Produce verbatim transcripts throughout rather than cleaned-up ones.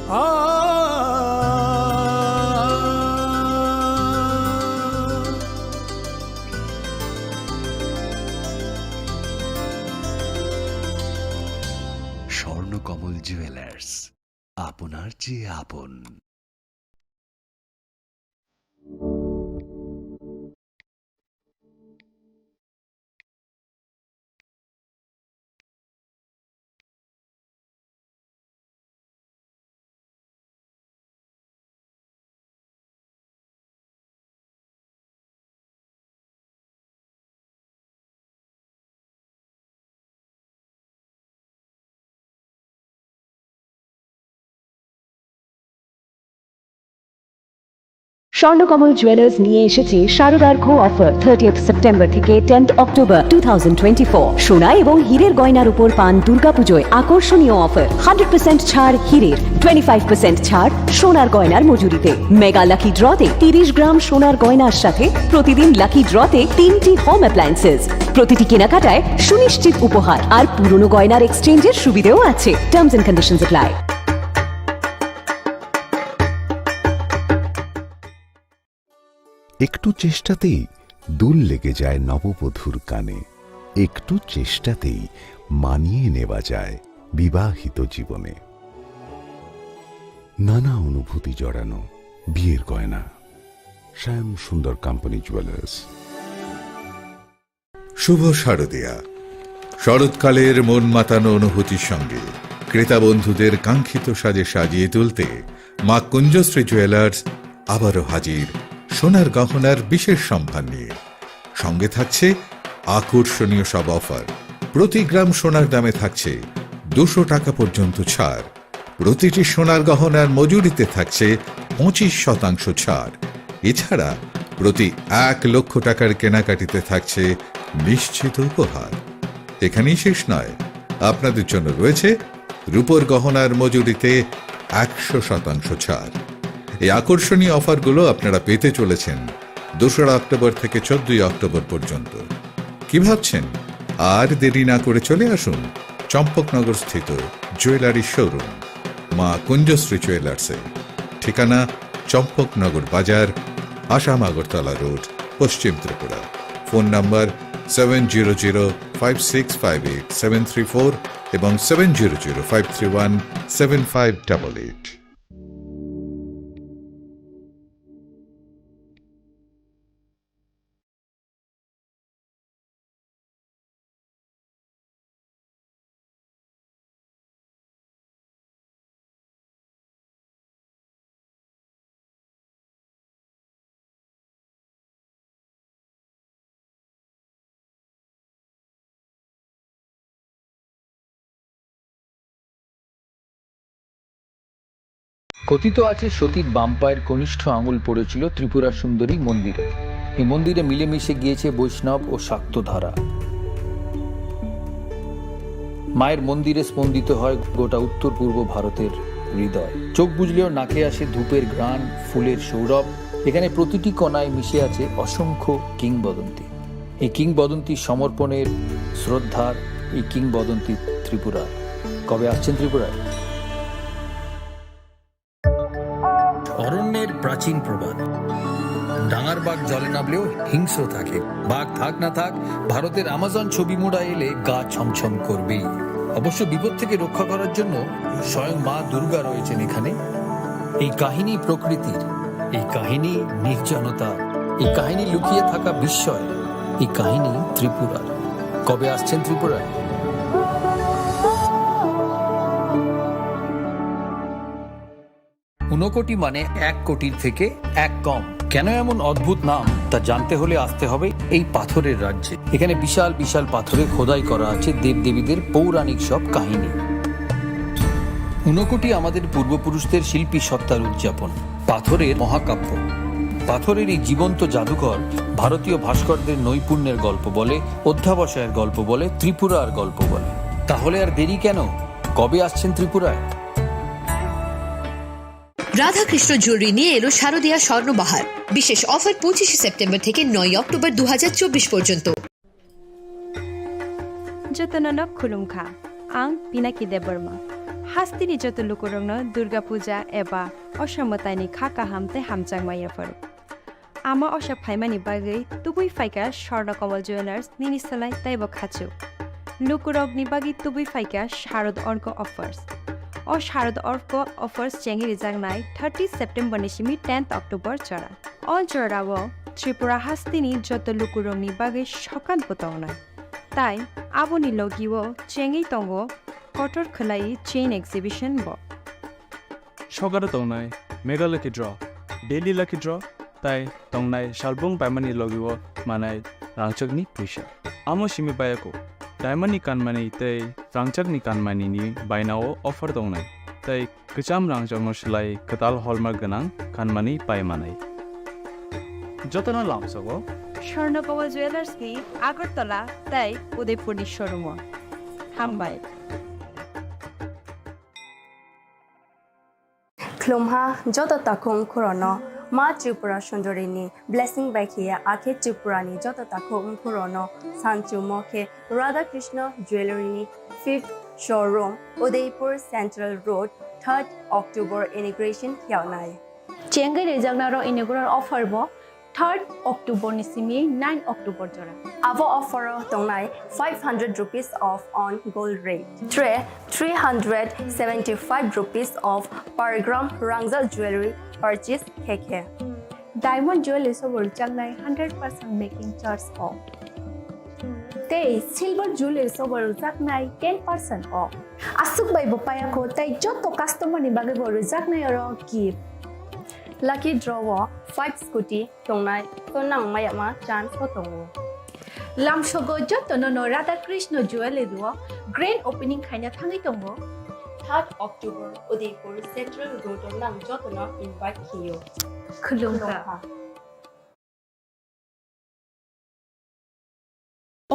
স্বর্ণকমল জুয়েলার্স, আপনার চেয়ে আপন। স্বর্ণকমল জুয়েলার্স নিয়ে এসেছে শারদার্ঘ অফার, থার্টিয়েথ সেপ্টেম্বর থেকে tenth October two thousand twenty four. সোনা এবং হীরের গয়নার উপর পান দুর্গাপুজোয় আকর্ষণীয় অফার, হান্ড্রেড পার্সেন্ট ছাড় হীরের, টোয়েন্টি ফাইভ পার্সেন্ট ছাড় সোনার গয়নার মজুরিতে। মেগা লাকি ড্রতে তিরিশ গ্রাম সোনার গয়নার সাথে প্রতিদিন লাকি ড্রতে তিনটি হোম অ্যাপ্লায়েন্সেস। প্রতিটি কেনাকাটায় সুনিশ্চিত উপহার আর পুরনো গয়নার এক্সচেঞ্জের সুবিধেও আছে। Terms and conditions apply. একটু চেষ্টাতেই দুল লেগে যায় নববধূর কানে, একটু চেষ্টাতেই মানিয়ে নেওয়া যায় বিবাহিত জীবনে। নানা অনুভূতি জড়ানো বিয়ের গয়না, শ্যাম সুন্দর কোম্পানি জুয়েলার্স। শুভ শারদীয়া। শরৎকালের মন মাতানো অনুভূতির সঙ্গে ক্রেতা বন্ধুদের কাঙ্ক্ষিত সাজে সাজিয়ে তুলতে মা কুঞ্জশ্রী জুয়েলার্স আবারও হাজির সোনার গহনার বিশেষ সম্ভার নিয়ে। সঙ্গে থাকছে আকর্ষণীয় সব অফার। প্রতি গ্রাম সোনার দামে থাকছে দুশো টাকা পর্যন্ত ছাড়। প্রতিটি সোনার গহনার মজুরিতে থাকছে পঁচিশ শতাংশ ছাড়। এছাড়া প্রতি এক লক্ষ টাকার কেনাকাটিতে থাকছে নিশ্চিত উপহার। এখানেই শেষ নয়, আপনাদের জন্য রয়েছে রূপোর গহনার মজুরিতে একশো শতাংশ ছাড়। এই আকর্ষণীয় অফারগুলো আপনারা পেতে চলেছেন দোসরা অক্টোবর থেকে চোদ্দই অক্টোবর পর্যন্ত। কি ভাবছেন? আর দেরি না করে চলে আসুন চম্পকনগর স্থিত জুয়েলারি শোরুম মা কুঞ্জশ্রী জুয়েলার্সে। ঠিকানা চম্পকনগর বাজার, আসাম আগরতলা রোড, পশ্চিম Tripura. Phone number seven zero zero five six five eight seven three four এবং seven zero zero five three one seven five double eight. কথিত আছে, সতীর বাম পায়ের কনিষ্ঠ আঙুল পড়েছিল ত্রিপুরা সুন্দরী মন্দিরে। এই মন্দিরে মিলেমিশে গিয়েছে বৈষ্ণব ও শাক্ত ধারা। মায়ের মন্দিরে স্পন্দিত হয় গোটা উত্তর পূর্ব ভারতের হৃদয়। চোখ বুজলেও নাকে আসে ধূপের ঘ্রাণ, ফুলের সৌরভ। এখানে প্রতিটি কণায় মিশে আছে অসংখ্য কিংবদন্তি। এই কিংবদন্তি সমর্পণের, শ্রদ্ধার এই কিংবদন্তি ত্রিপুরার। কবে আসছেন ত্রিপুরায়? অরণ্যের প্রাচীন প্রবাদ, ডাঙার বাঘ জলে নামলেও হিংস্র থাকে। বাঘ থাক না থাক, ভারতের আমাজন ছবি মুড়া এলে গা ছমছম করবেই। অবশ্য বিপদ থেকে রক্ষা করার জন্য স্বয়ং মা দুর্গা রয়েছেন এখানে। এই কাহিনী প্রকৃতির, এই কাহিনী নির্জনতা, এই কাহিনী লুকিয়ে থাকা বিস্ময়, এই কাহিনী ত্রিপুরার। কবে আসছেন ত্রিপুরায়? ঊনকোটি মানে এক কোটির থেকে এক কম। কেন এমন অদ্ভুত নাম, তা জানতে হলে আসতে হবে এই পাথরের রাজ্যে। এখানে বিশাল বিশাল পাথরে খোদাই করা আছে দেবদেবীদের পৌরাণিক সব কাহিনী। ঊনকোটি আমাদের পূর্বপুরুষদের শিল্পী সত্তার উদযাপন। পাথরের মহাকাব্য। পাথরের এই জীবন্ত জাদুঘর ভারতীয় ভাস্করদের নৈপুণ্যের গল্প বলে, অধ্যাবসায়ের গল্প বলে, ত্রিপুরার গল্প বলে। তাহলে আর দেরি কেন? কবে আসছেন ত্রিপুরায়? রাধাকৃষ্ণ জুয়েলারি নিয়ে এলো শারদীয়া স্বর্ণবাহার। বিশেষ অফার পঁচিশে সেপ্টেম্বর থেকে নয় অক্টোবর দু হাজার চব্বিশ পর্যন্ত। Jotono no khulumkha, ang Pinaki Debbarma. Hasteni joto lukurokno Durga Puja eba Osha mwtaini kha kaham tei hamjakma yapharo. Ama Osha phaimani bagwi tubui phaikha Swarna Kamal Jewellers nini slai teibo khachuk. Lukurokni bagwi tubui phaikha Sharad Orko Offers. O Sharad Orko Offers chengwi rijaknai thirty September ni simi tenth October jora. O jorao Tripura hasteni joto lukurokni bagwi sokat bo tongnai. Tai aboni logio chengwi tongo kotor khwlai chain exhibition bo. Sokaro tongnai Mega Lucky Draw, Daily Lucky Draw, tai tongnai salbung paimani logio manai rangchakni puisa. Amo simi bayako, diamond ni kanmani tei rangchakni kanmani ni bainao offer tongnai, tei kwcham rangchakno slai kwtal hallmark gwnang kanmani pai manai. Jotono lamsogo Swarna Kamal Jewellers ni Agartala tei Udaipur ni showroom o. Hambai. Khulumha joto takhuk wngkhorokno Ma Tripura Sundori ni blessing bai khiya akhe Tripura ni joto takhuk wngkhorokno sanchumo khe Radha Krishna Jewellery ni fifth showroom, Udaipur Central Road, third October inauguration khiyoknai. Chengwi rijaknai rok inaugural offer bo third October ni simi nine October jora. Abo offer o tongnai five hundred rupees off on gold rate. Tre three hundred seventy-five rupees off per gram rangjak jewellery purchase khe khe. Diamond jewellery sobo rwjaknai hundred percent making charge o. Tei silver jewellery sobo rwjaknai ten percent o. Aswk bai bo payakho tei joto customer ni bagwi bo rwjaknai oro gift. Lucky draw o five scooty tongnai, to nang mayama chance bo tongo. Lamsogo jotono no Radha Krishna Jewellery o grand opening khaina thangwi tongo. Third October Udaipur Central Road o nang jotono invite khiyo. Khulumkha. Khulumkha.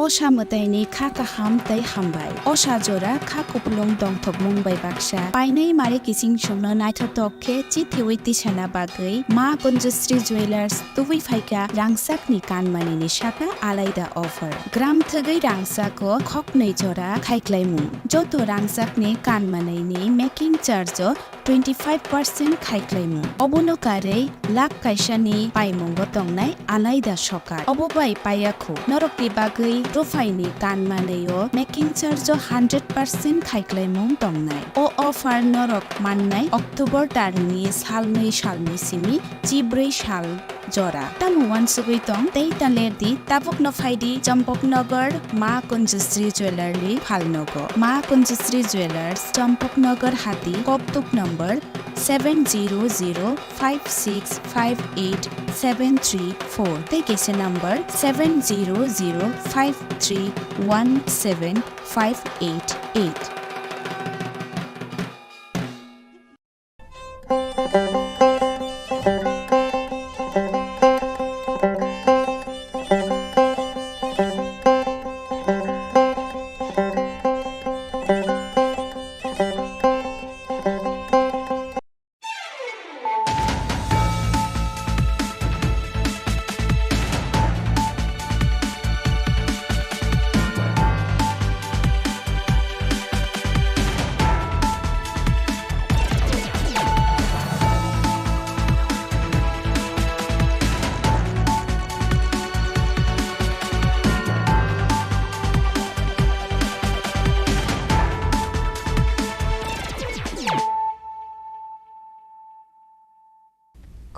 Osha mwtaini kha kaham tei hambai. Osha jora kha kupulung dongthokmung bai baksa. Painai mari kiching chwngno naithotok khe chithiwi tisana bagwi Ma Kunjusri Jewellers tubui phaikha rangchakni kanmanini saka alaida offer. Gram thwgwi rangchako khoknwi jora khaiklaimung. Joto rangchakni kanmanini making charge o twenty five percent khaiklaimung. Obono karwi lakh kaisani paimungo tongnai alaida sokar. Obo bai payakho norokni bagwi ruphaini kanmanwi o making charge o hundred percent khaiklaimung tongnai. O offer norok mannai October tarni salnwi salni simi chibrwi sal jora. Tamo uansugwi tong tei ta ler di, tabukno phai di Champaknagar Ma Kunjusri Jewellery phalnogo. Ma Kunjusri Jewellers, Champaknagar Hati, Koktuk number seven zero zero five six five eight seven three four tei kaisa number seven zero zero five three one seven five eight eight.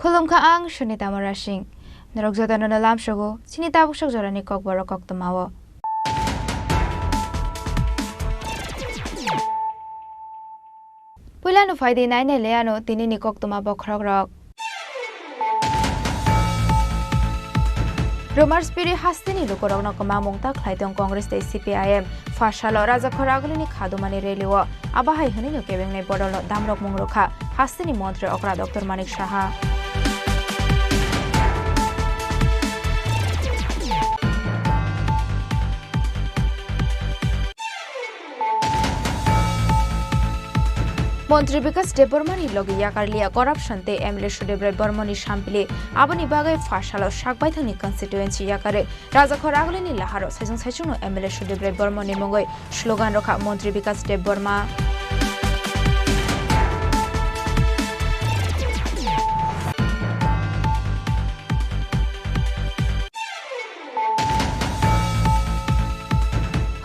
Khulumkha, ang Sunita Murasing. Norok jotono no lamsogo chini tabuk sok jorani kokborok koktwmao. Puilano phai di, nai nai le ano tinini koktwma bokhorokrok. Romarspiri hasteni lukurokno kwmamung ta khlai tong Congress tei C P I M. Pha salo Rajakhor Agulini khadumani rally o abo hai hwnwino kebengnai bodolno damrokmung rwkha hasteni montri okra Doctor Manik Saha. Montri Bikas Debbarmani logi yakarliya corruption tei M L A Sudebrai Bormoni sampili, aboni bagwi pha salo sakbaithangni constituency yakarwi Rajakhor Agulini laharo saichung saichungno M L A Sudebrai Bormoni mungwi slogan rwkha Montri Bikas Debbarma.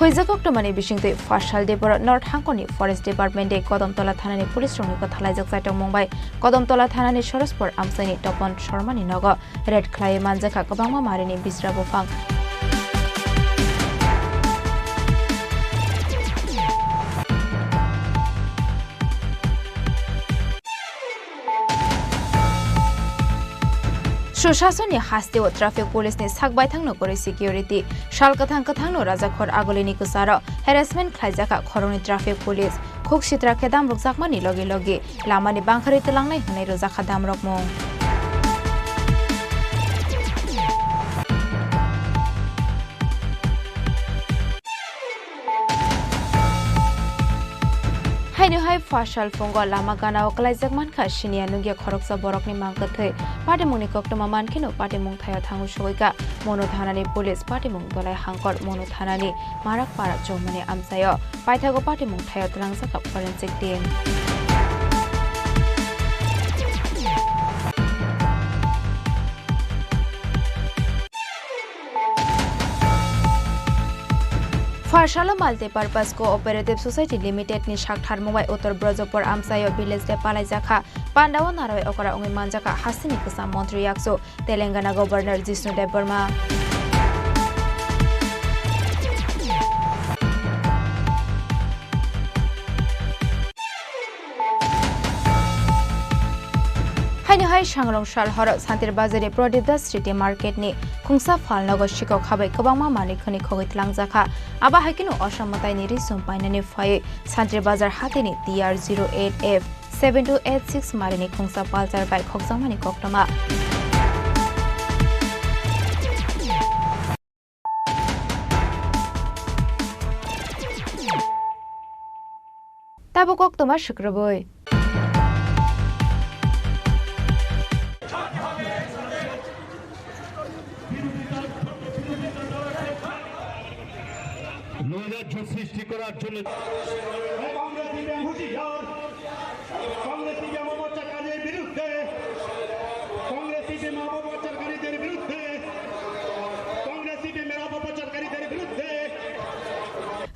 Rijak koktwmani bisingtwi Pharsal Debbarma North hangkorni Forest Department tei Kodomtola thanani police rokni kwthalaijak chaitokmung bai Kodomtola thanani Sorospor amchaini Topon Sharmani nogo raid khlaiwi manjakha kwbangma marini bisra buphang. Susasonni hasteo traffic police ni sak baithangno kwrwi security. Sal kwthang kwthangno Rajakhor Agulini kwcharo harassment khlaijakha khoroknwi traffic police. Khuk sitra khe damrokjakmani logi logi lamani bangkharwi twlangnai hwnwi rwjakha damrokmung. Haino hai Pharsal phungo lama ganao kwlaijak mankha siniya nungya khoroksa borokni mang kwthwi. Patimungni koktwma mankheno patimung thaio thango sogwikha Monu thanani police, patimung dolai hangkor Monu thanani Marakpara Chowmani amchaio. Paithago patimung thaio twlangjakha forensic team. Pharsalo Multipurpose Cooperative Society Limited ni saktharmung bai Uttar Brajapur amchaio village day palaijakha. Pandao narwi okra wngwi manjakha hasteni kwcham montri yakchu Telangana Governor Jishnu Debbarma. Haino hai sangrong sal horo Santir Bazar ni Pradip Das City Market ni khungsa phalnogo sikok habai kwbangma manwi khwnwi khogwi twlangjakha. Abo hai kheno Assam mwtaini ri sum painani phaiwi Santir Bazar hatini T R zero eight F seven two eight six marini khungsa Pulsar bai khokjakmani koktwma. Tabuk koktwma swkrwbwi. নৈরাজ্য সৃষ্টি করার জন্য। কংগ্রেসীদের হুঁশিয়ার, কংগ্রেসী ব্যাপক অত্যাচারকারীদের বিরুদ্ধে, কংগ্রেসী ব্যাপক অত্যাচারকারীদের বিরুদ্ধে, কংগ্রেসী ব্যাপক অত্যাচারকারীদের বিরুদ্ধে।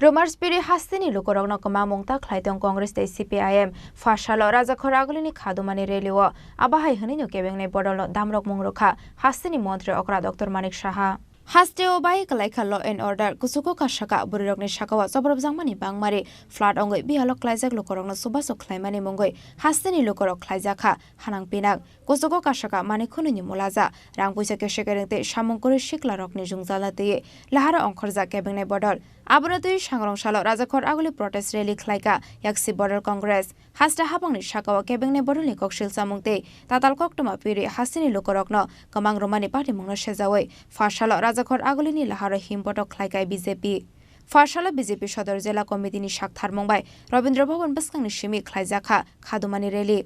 Rumors piri hasteni lukurokno kwmamung ta khlai tong Congress tei C P I M. Pharsalo Rajakhor Agulini khadumani rally o abo hai hwnwino kebengnai bodolno damrokmung rwkha hasteni montri okra Doctor Manik Saha. Hasteo bai kwlaikha law and order, kuchugo kasaka bwrwirokni sakao chobrobjakmani bangmari flat wngwi bihalo klaijak lukurokno chubachu khlaimani mungwi hasteni lukurok khlaijakha hanang pinak. Kuchugo kasaka manwi khwnwini mulaja, rang puisa kese kereng tei samung kwrwi siklarokni jwngjalno twiwi laharo ongkhorjak kebengnai bodol. Abono twiwi sangrong salo Rajakhor Aguli protest rally khlaikha Yaksi Bodol Congress. Hasta habangni sakao kebengnai bodolni koksil chamung tei tatal koktwma piri hasteni lukurokno kwmang rwmani patimungno sejaui Pharsalo Rajakhor Agulini laharo himbotok khlaikai B J P. Pharsalo B J P Sodor Jela Committee ni saktharmung bai Rabindra Bhaban bwskangni simi khlaijakha khadumani rally.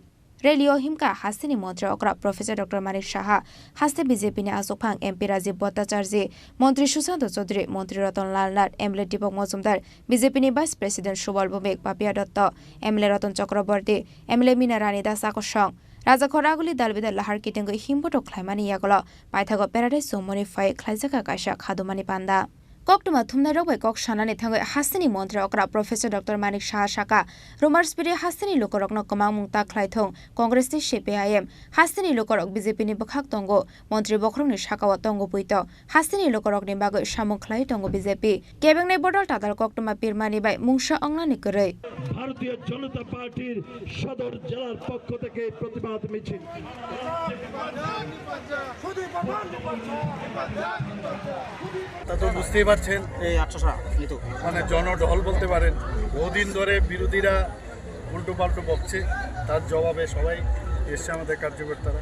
Rally o himkha hasteni montri okra Professor Doctor Manik Saha, haste B J P ni achukphang M P Rajiv Bhattacharjee, montri Sushanta Chaudhary, montri Ratan Lal Nath, M L A Deepak Majumdar, B J P ni Vice President Subal Bhowmik, Papiya Dutta, M L A Ratan Chakraborty, M L A Meena Rani Das akosong. Rajakhor Aguli dal bidal lahar kitingwi himbotok khlaimani yagulo paithago Paradise Chowmani phai khlaijakha kaisa khadumani panda. Koktwma thumnairok bai kok sanani thangwi hasteni montri okra Professor Doctor Manik Saha saka, Rumors piri hasteni lukurokno kwmangmung ta khlai thung Congress tei C P I M, hasteni lukurok B J P ni bwkhak tongo, montri bokhorokni sakao tongo puito, hasteni lukurokni bagwi samung khlai tongo B J P. Kebengnai bodol tatal koktwma pirmani bai mungsa ongnani kwrwi. ভারতীয় জনতা পার্টির সদর জেলার পক্ষ থেকে প্রতিবাদ মিছিল। তা তো বুঝতেই পারছেন, এই আটশো সারা নিত। মানে জনঢল বলতে পারেন। বহুদিন ধরে বিরোধীরা উল্টো পাল্টো বকছে, তার জবাবে সবাই এসছে আমাদের কার্যকর্তারা।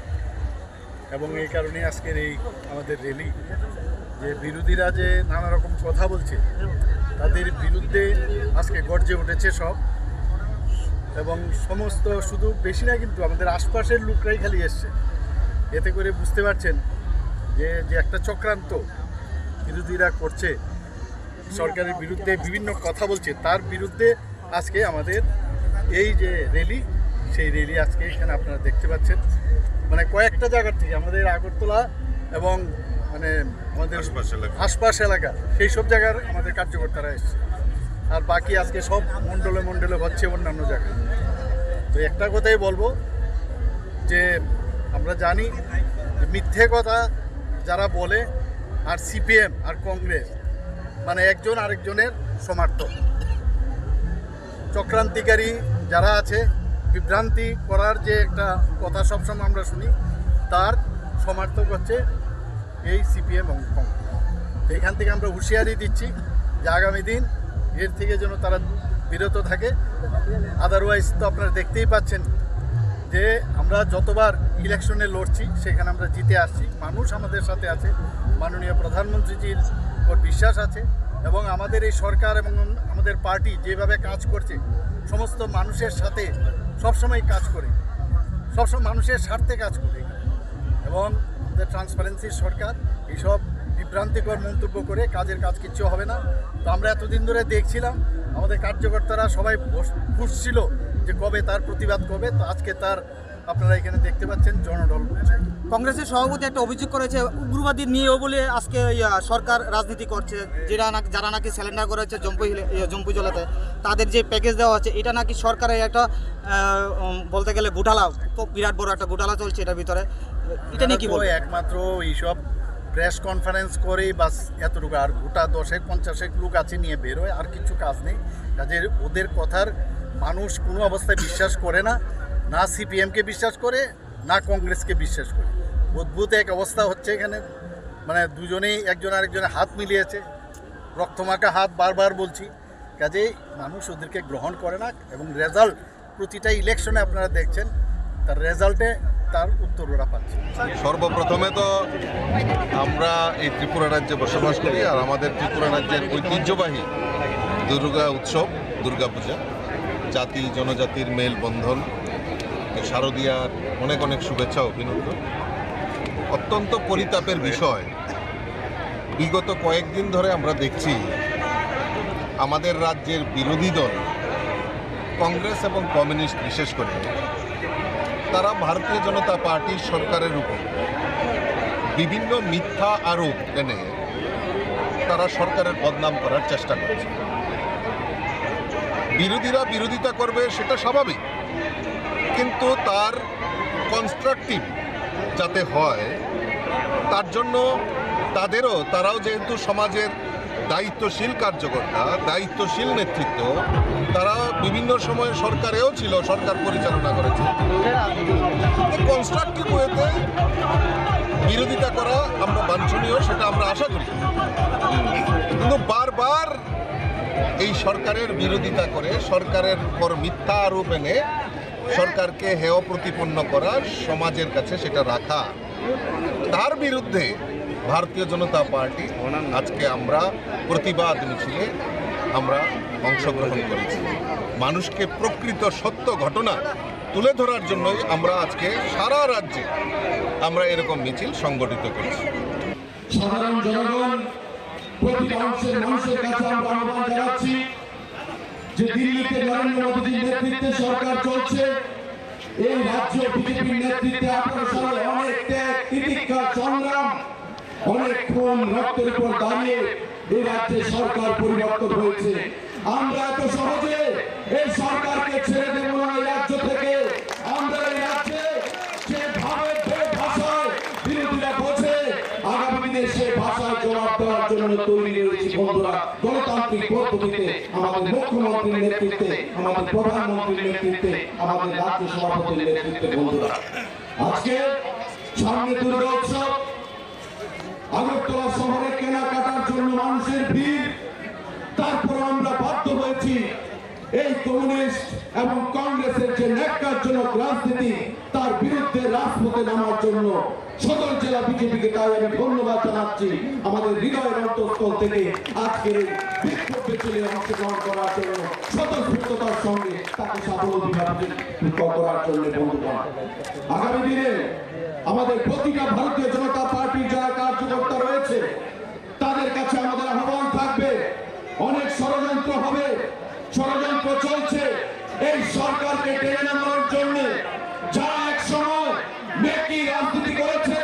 এবং এই কারণে আজকের এই আমাদের র‍্যালি, যে বিরোধীরা যে নানা রকম কথা বলছে, তাদের বিরুদ্ধে আজকে গর্জে উঠেছে সব। এবং সমস্ত, শুধু বেশি না, কিন্তু আমাদের আশপাশের লোকরাই খালি এসছে। এতে করে বুঝতে পারছেন যে, যে একটা চক্রান্ত বিরোধীরা করছে, সরকারের বিরুদ্ধে বিভিন্ন কথা বলছে, তার বিরুদ্ধে আজকে আমাদের এই যে র‍্যালি, সেই র‍্যালি আজকে এখানে আপনারা দেখতে পাচ্ছেন। মানে কয়েকটা জায়গার থেকে আমাদের আগরতলা এবং মানে আমাদের আশপাশ এলাকা। আশপাশ এলাকা, সেই সব জায়গার আমাদের কার্যকর্তারা এসছে। আর বাকি আজকে সব মণ্ডলে মণ্ডলে হচ্ছে অন্যান্য জায়গায়। তো একটা কথাই বলবো যে আমরা জানি যে মিথ্যে কথা যারা বলে আর সিপিএম আর কংগ্রেস মানে একজন আরেকজনের সমর্থক। চক্রান্তিকারী যারা আছে, বিভ্রান্তি করার যে একটা কথা সবসময় আমরা শুনি, তার সমর্থক হচ্ছে এই সিপিএম এবং কংগ্রেস। তো এখান থেকে আমরা হুঁশিয়ারি দিচ্ছি যে আগামী দিন এর থেকে যেন তারা বিরত থাকে। আদারওয়াইজ তো আপনারা দেখতেই পাচ্ছেন যে আমরা যতবার ইলেকশনে লড়ছি, সেখানে আমরা জিতে আসছি। মানুষ আমাদের সাথে আছে, মাননীয় প্রধানমন্ত্রীজির উপর বিশ্বাস আছে এবং আমাদের এই সরকার এবং আমাদের পার্টি যেভাবে কাজ করছে, সমস্ত মানুষের সাথে সবসময় কাজ করে, সবসময় মানুষের স্বার্থে কাজ করে। এবং আমাদের ট্রান্সপারেন্সির সরকার এইসব বিভ্রান্তিকর মন্তব্য করে কাজের কাজ কিচ্ছু হবে না। তো আমরা এতদিন ধরে দেখছিলাম, আমাদের কার্যকর্তারা সবাই বস-, খুশ ছিল যে কবে তার প্রতিবাদ করবে। তো আজকে তার, আপনারা এখানে দেখতে পাচ্ছেন, জনঢল উঠছে। কংগ্রেসের সভাপতি একটা অভিযোগ করেছে উগ্রবাদী নিয়েও বলে আজকে ওই, আহ, সরকার রাজনীতি করছে, যেটা নাকি, যারা নাকি সারেন্ডার করেছে জম্পুই হিলে-, ইয়ে, জম্পুই জলাতে, তাদের যে প্যাকেজ দেওয়া হচ্ছে, এটা নাকি সরকারের একটা, আহ, উম, বলতে গেলে ঘোটালা, খুব বিরাট বড় একটা ঘোটালা চলছে এটার ভিতরে। এটা নিয়ে কি তারা তো বলবেন? একমাত্র এইসব প্রেস কনফারেন্স করেই বাস এতটুকু, আর গোটা দশেক পঞ্চাশেক লোক আছে নিয়ে বেরোয়, আর কিছু কাজ নেই। কাজে ওদের কথার মানুষ কোনো অবস্থায় বিশ্বাস করে না, না সিপিএমকে বিশ্বাস করে, না কংগ্রেসকে বিশ্বাস করে। অদ্ভুত এক অবস্থা হচ্ছে এখানে, মানে দুজনেই একজন আরেকজনের হাত মিলিয়েছে, রক্তমাখা হাত বারবার বলছি। কাজেই মানুষ ওদেরকে গ্রহণ করে না এবং রেজাল্ট প্রতিটা ইলেকশনে আপনারা দেখছেন, তার রেজাল্টে তার উত্তর ওরা পাচ্ছে। সর্বপ্রথমে তো আমরা এই ত্রিপুরা রাজ্যে বসবাস করি, আর আমাদের ত্রিপুরা রাজ্যের ঐতিহ্যবাহী দুর্গা উৎসব, দুর্গাপূজা, জাতি জনজাতির মেলবন্ধন, শারদীয়ার অনেক অনেক শুভেচ্ছা অভিনন্দন। অত্যন্ত পরিতাপের বিষয়, বিগত কয়েকদিন ধরে আমরা দেখছি আমাদের রাজ্যের বিরোধী দল কংগ্রেস এবং কমিউনিস্ট বিশেষ করে তারা ভারতীয় জনতা পার্টির সরকারের উপর বিভিন্ন মিথ্যা আরোপ এনে তারা সরকারের বদনাম করার চেষ্টা করছে। বিরোধীরা বিরোধিতা করবে, সেটা স্বাভাবিক, কিন্তু তার কনস্ট্রাকটিভ যাতে হয়, তার জন্য তাদেরও, তারাও যেহেতু সমাজের দায়িত্বশীল কার্যকর্তা, দায়িত্বশীল নেতৃত্ব, তারা বিভিন্ন সময় সরকারেও ছিল, সরকার পরিচালনা করেছে। কনস্ট্রাকটিভ ওয়েতে বিরোধিতা করা আমরা বাঞ্ছনীয়, সেটা আমরা আশা করি। কিন্তু বারবার এই সরকারের বিরোধিতা করে, সরকারের উপর মিথ্যা আরোপ এনে সরকারকে হেয় প্রতিপন্ন করা, সমাজের কাছে সেটা রাখা, তার বিরুদ্ধে ভারতীয় জনতা পার্টি আজকে আমরা প্রতিবাদ মিছিলে আমরা অংশগ্রহণ করেছি। মানুষকে প্রকৃত সত্য ঘটনা তুলে ধরার জন্যই আমরা আজকে সারা রাজ্যে আমরা এরকম মিছিল সংগঠিত করেছি। সাধারণ জনগণ, প্রতিটা অংশের মানুষের কাছে আমরা আহ্বান জানাচ্ছি যে দিল্লিতে নরেন্দ্র মোদীজির নেতৃত্বে সরকার চলছে, এই রাজ্য বিজেপির নেতৃত্বে আঠারো সালে অনেক ত্যাগ, তিতিক্ষা, সংগ্রাম, অনেক খুন রক্তের উপর দাঁড়িয়ে এই রাজ্যে সরকার পরিবর্তন হয়েছে। আমরা এত সহজে এই সরকারকে ছেড়ে দেব না এই রাজ্য থেকে। আমরা এই রাজ্যে যেভাবে, যে ভাষায় বিরোধীরা বোঝে, আগামী দিনে সে ভাষায় জবাব দেওয়ার জন্য তৈরি রয়েছি বন্ধুরা। গণতান্ত্রিক পদ্ধতিতে আমাদের মুখ্যমন্ত্রীর নেতৃত্বে, আমাদের প্রধানমন্ত্রীর নেতৃত্বে, আমাদের রাজ্য সভাপতির নেতৃত্বে বন্ধুরা, আজকে সামনে দুর্গা উৎসব, আগরতলা শহরে কেনাকাটার জন্য মানুষের ভিড়। তারপর আমরা বাধ্য হয়েছি এই কমিউনিস্ট এবং কংগ্রেসের যে ন্যাক্কারজনক রাজনীতি, তার বিরুদ্ধে রাজপথে নামার জন্য সদর জেলা বিজেপিকে। তাই আমি ধন্যবাদ জানাচ্ছি আমাদের হৃদয়ের অন্তঃস্থল থেকে আজকের এই বিক্ষোভ মিছিলে অংশগ্রহণ করার জন্য, স্বতঃস্ফূর্ততার সঙ্গে তাকে সাফল্য অভিভাবক করার জন্য। বন্ধুগণ, আগামী দিনে আমাদের প্রতিটা ভারতীয় জনতা পার্টির যারা কার্যকর্তা রয়েছে, তাদের কাছে আমাদের আহ্বান থাকবে, অনেক ষড়যন্ত্র হবে, ষড়যন্ত্র চলছে এই সরকারকে টেনে নামানোর জন্য। যারা এক সময় মেকি রাজনীতি করেছে,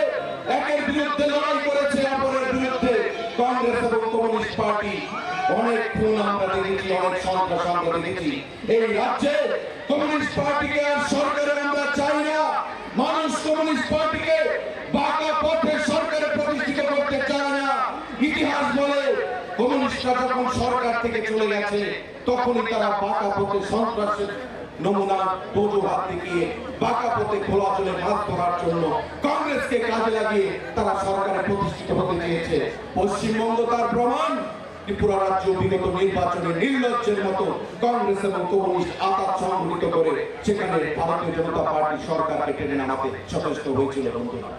একের বিরুদ্ধে লড়াই করেছে, অপরের বিরুদ্ধে, কংগ্রেস এবং কমিউনিস্ট পার্টি, অনেক খুন আমরা দেখেছি, অনেক সন্ত্রাস আমরা দেখেছি। এই রাজ্যে কমিউনিস্ট পার্টিকে আর সরকারে আমরা চাই না। মানুষ কমিউনিস্ট পার্টিকে বাঁকা পথে সরকারে প্রতিষ্ঠিত করতে চায় না। ইতিহাস বলে, কমিউনিস্টরা যখন সরকার থেকে চলে গেছে, তখনই তারা বাঁকা পথে সন্ত্রাসের নমুনা, অজুহাত দেখিয়ে বাঁকা পথে খোলা জলে মাছ ধরার জন্য কংগ্রেসকে কাজে লাগিয়ে তারা সরকারে প্রতিষ্ঠিত হতে চেয়েছে। পশ্চিমবঙ্গ তার প্রমাণ। ত্রিপুরা রাজ্য বিগত নির্বাচনে নির্লজ্জের মতো কংগ্রেস এবং কমিউনিস্ট আতাত সংগঠিত করে সেখানে ভারতীয় জনতা পার্টি সরকারকে টেনে নামাতে সচেষ্ট হয়েছিল, বন্ধুরা।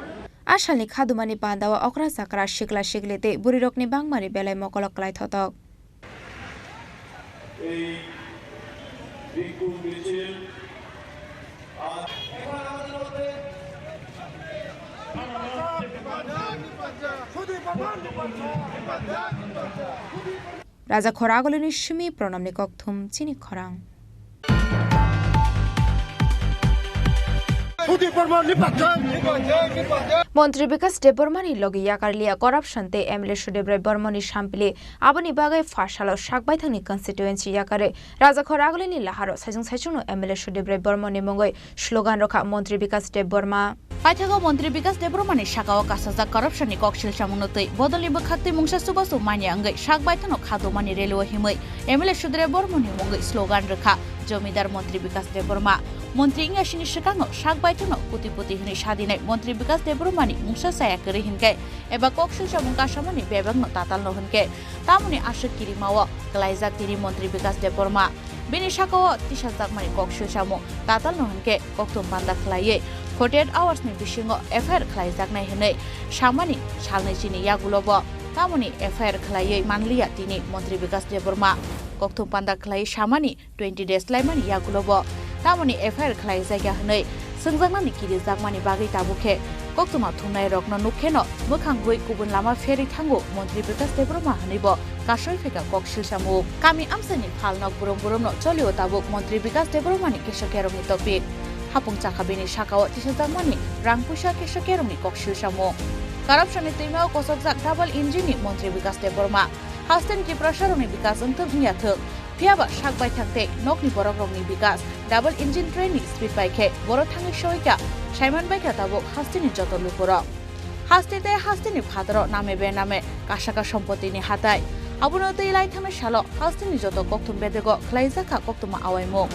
Asalni khadumani panda o okra chakra sikla sikli tei bwrwirokni bangmani belai mokolok klai thotok. এই বিক্ষোভ মিছিল আজ Raja Khor Agulini simi Pranamni kokthum chini khorang. Montri Bikas Debbarmani logi yakarliya corruption tei M L A Sudebrai Bormoni sampili. Aboni bagwi pha salo Sakbaithangni constituency yakarwi Raja Khor Agulini laharo saichung saichungno M L A Sudebrai Bormoni mungwi slogan rwkha Montri Bikas Debbarma. Paithago Montri Bikas Debbarmani sakao kasajak corruption ni kok silsamungno twi bodolni bwkhaktwi mungsa chubachu manya wngwi Sakbaithangno khadumani rally o himwi M L A Sudebrai Bormoni mungwi slogan rwkha Jomidar Montri Bikas Debbarma. Montri wngya sini swkango Sakbaithangno koti poti hwnwi sadinai Montri Bikas Debbarmani mungsa chaya kwrwi hinkhe eba kok silsamung kasamani bebakno tatalno hinkhe tamoni aswk kirimao kwlaijak tini Montri Bikas Debbarma. Bini sakao tisajakmani kok silsamung tatalno hinkhe kokthum panda khlaiwi forty eight hours ni bisingo F I R khlaijaknai hwnwi samani salnwi chini yagulobo tamoni F I R khlaiwi manliya tini Montri Bikas Debbarma. Kokthum panda khlaiwi samani twenty days laimani yagulobo tamoni F I R khlaijakya hwnwi swngjaknani kirijakmani bagwi tabuk khe koktwma thumnairokno nukkheno mwkhang gwi kubun lama pherwi thango Montri Bikas Debbarma hwnwibo kasoi phaikha kok silsamung. Kami amchaini phalnok burum burumno cholio tabuk Montri Bikas Debbarmani keso kerongni topic. Hapung chakha bini sakao tisajakmani rang puisa keso kerongni kok silsamung. Corruption ni twimao kosokjak double engine ni Montri Bikas Debbarma. Hasteni Tiprasarokni bikas wngthwng wngya thwng, phiyaba Sakbaithang tei nokni borokrokni bikas double engine train ni speed bai khe boro thangwi soikha, saiman baikha tabuk hasteni joto lukurok. Haste tei hasteni phataro name be name kasaka sompotini hatai. Abono tei laithangnai salo hasteni joto kokthum bedego khlaijakha koktwma awaimung.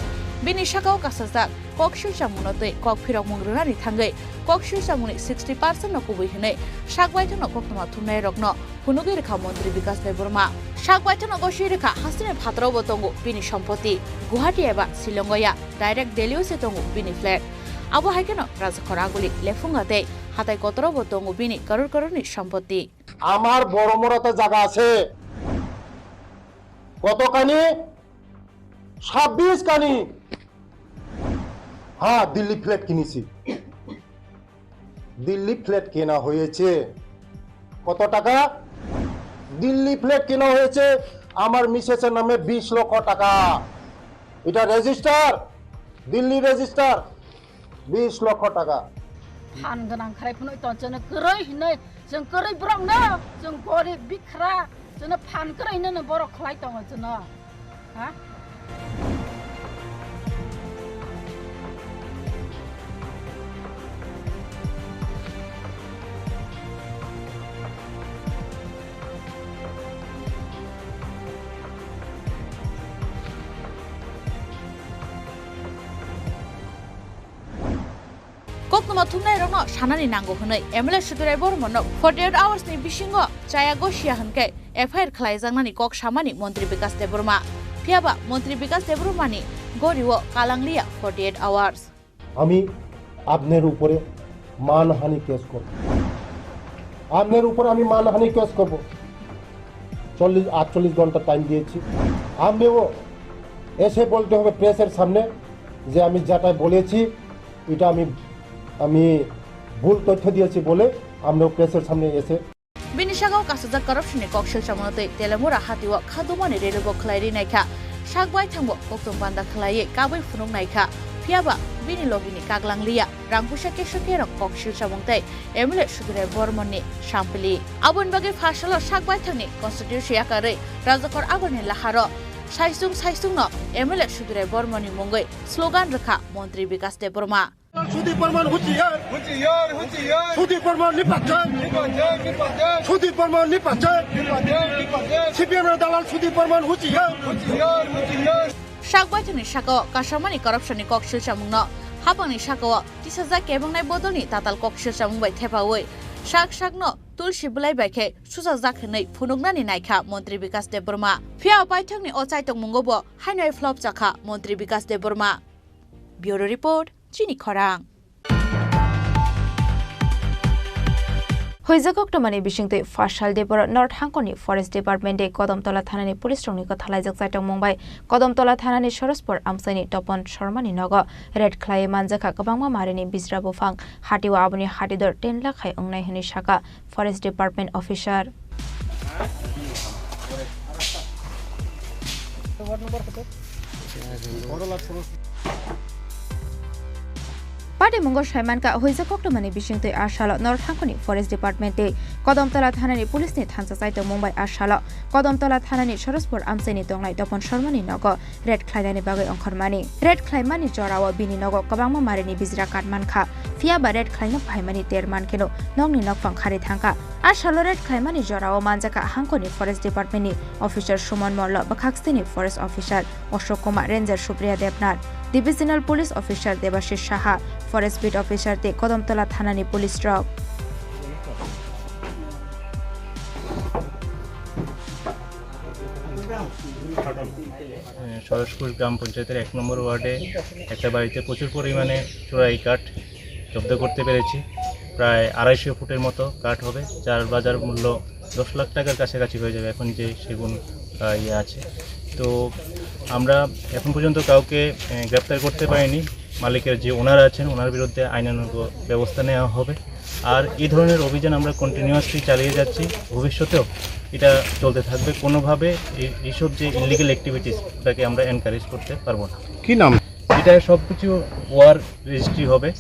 Bini sakao kasajak kok silsamungno tei kok phirokmung rwnani thangwi kok silsamungni sixty percent no kubui hwnwi Sakbaithangno koktwma thumnairokno phunugwi rwkha Montri Bikas Debbarma. Sakbaithangno gosui rwkha hasteni phataro bo tongo bini sompoti. Guwahati eba Shillongo ya, direct Delhi o se tongo bini flat. Abo hai kheno Raja Khor Aguli, Lephunga tei hatai kotoro bo tongo bini karor karorni sompoti. আমার বড়মরাতে জায়গা আছে কতখানি? ছাব্বিশ খানি। হ্যাঁ, দিল্লি ফ্ল্যাট কিনেছি। দিল্লি ফ্ল্যাট কেনা হয়েছে। কত টাকা? দিল্লি ফ্ল্যাট কেনা হয়েছে আমার মিসেসের নামে বিশ লক্ষ টাকা। এটা রেজিস্টার, দিল্লি রেজিস্টার, বিশ লক্ষ টাকা। Phan gwnang khlai phunui tong chwng kwrwi hinwi, chwng kwrwi borok no, chwng gorib bikhra, chwngno phan kwrwi hinwi borok khlai tongo chwngno. Ha? Koktwma thumnairokno sanani nango hwnwi M L A Sudurai Bormano forty eight hours ni bisingo chaya gosiya hwnkhe F I R khlaijaknani kok samani Montri Bikas Debbarma. Phiyaba Montri Bikas Debbarmani gorio kalangliya forty eight hours. আমি আপনার উপরে মানহানি কেস করব, আপনার উপরে আমি মানহানি কেস করব। চল্লিশ আটচল্লিশ ঘন্টা টাইম দিয়েছি। আপনিও এসে বলতে হবে প্রেসের সামনে যে আমি যেটা বলেছি, এটা আমি, আমি ভুল তথ্য দিয়েছি বলে আপনিও প্রেসের সামনে এসে Bini sakao kasajak corruption ni kok silsamano tei Telemura hatio khadumani rally bo khlai ri naikha. Sakbai thangbo kokthum panda khlaiwi kabui phunuk naikha. Phiyaba bini logini kaglang liya rang puisa keso kerong kok silsamung tei M L A Sudurai Bormon ni sampili. Aboni bagwi pha salo Sakbai thangni constituency yakarwi Rajakhor Agulni laharo Saisung saisungno M L A Subirai Bormani mungwi slogan rwkha Montri Bikas Debbarma. Sudip বর্মন হুঁশিয়ার। হুঁশিয়ার, হুঁশিয়ার। সুদীপ বর্মন নিপাত চাই। নিপাত চাই, নিপাত চাই। সুদীপ বর্মন নিপাত চাই। নিপাত চাই, নিপাত চাই। সিপিএম এর দালাল সুদীপ বর্মন হুঁশিয়ার। হুঁশিয়ার, হুঁশিয়ার। Sak baithangni sakao kasamani corruption ni kok silchamungno hapangni sakao tisajak kebengnai bodolni tatal kok silchamung bai thepaui sak sakno tulsi bwlai bai khe suchajak hwnwi phunuknani naikha Montri Bikas Debbarma. Phiya baithangni o chaitokmungo bo haino flop chakha Montri Bikas Debbarma. Bureau Report, Chini Khorang. Huijak koktwmani bisingtwi phasal deboro North Hangkoni Forest Department tei Kodomtola thanani police rokni kwthalaijak chaitokmung bai Kodomtola thanani Sorospur amchaini Topon Sharmani nogo raid khlaiwi manjakha kwbangma marini bijra buphang, hatio aboni hatidor ten lakh hai wngnai hwnwi sakha Forest Department officer. Patimungo saimankha, huijak koktwmani bisingtwi a salo North Hangkoni Forest Department tei Kodomtola thanani police ni thansa chaitokmung bai a salo Kodomtola thanani Sorospur amchaini tongnai Topon Sharmani nogo raid khlainani bagwi ongkhormani. Raid khlaimani jorao bini nogo kwbangma marini bijra kat mankha, phiya ba raid khlaina phaimani ter mankheno nokni nokphang khari thangkha. A salo raid khlaimani jorao manjakha Hangkoni Forest Department ni officer Suman Mollo, bwkhak stini forest officer Ashok Kumar, Ranger Supriya Debnath, Divisional Police Officer Debashish Saha, Forest Beat Officer tei Kodomtola thanani police rok. সরোজপুর গ্রাম পঞ্চায়েতের এক নম্বর ওয়ার্ডে একটা বাড়িতে প্রচুর পরিমাণে চোরাই কাঠ জব্দ করতে পেরেছি। প্রায় আড়াইশো ফুটের মতো কাঠ হবে, যার বাজার মূল্য দশ লাখ টাকার কাছাকাছি হয়ে যাবে এখন যে সেগুন, আহ, ইয়ে আছে। তো আমরা এখন পর্যন্ত কাউকে, আহ, গ্রেপ্তার করতে পারিনি। মালিকের যে ওনার আছেন, ওনার বিরুদ্ধে আইনানুগ ব্যবস্থা নেওয়া হবে। আর এই ধরনের অভিযান আমরা কন্টিনিউয়াসলি চালিয়ে যাচ্ছি, ভবিষ্যতেও এটা চলতে থাকবে। কোনোভাবে এই, এইসব যে ইলিগাল অ্যাক্টিভিটিস, ওটাকে আমরা এনকারেজ করতে পারবো না। কি নাম? এটা সব কিছু ওয়ার রেজিস্ট্রি হবে,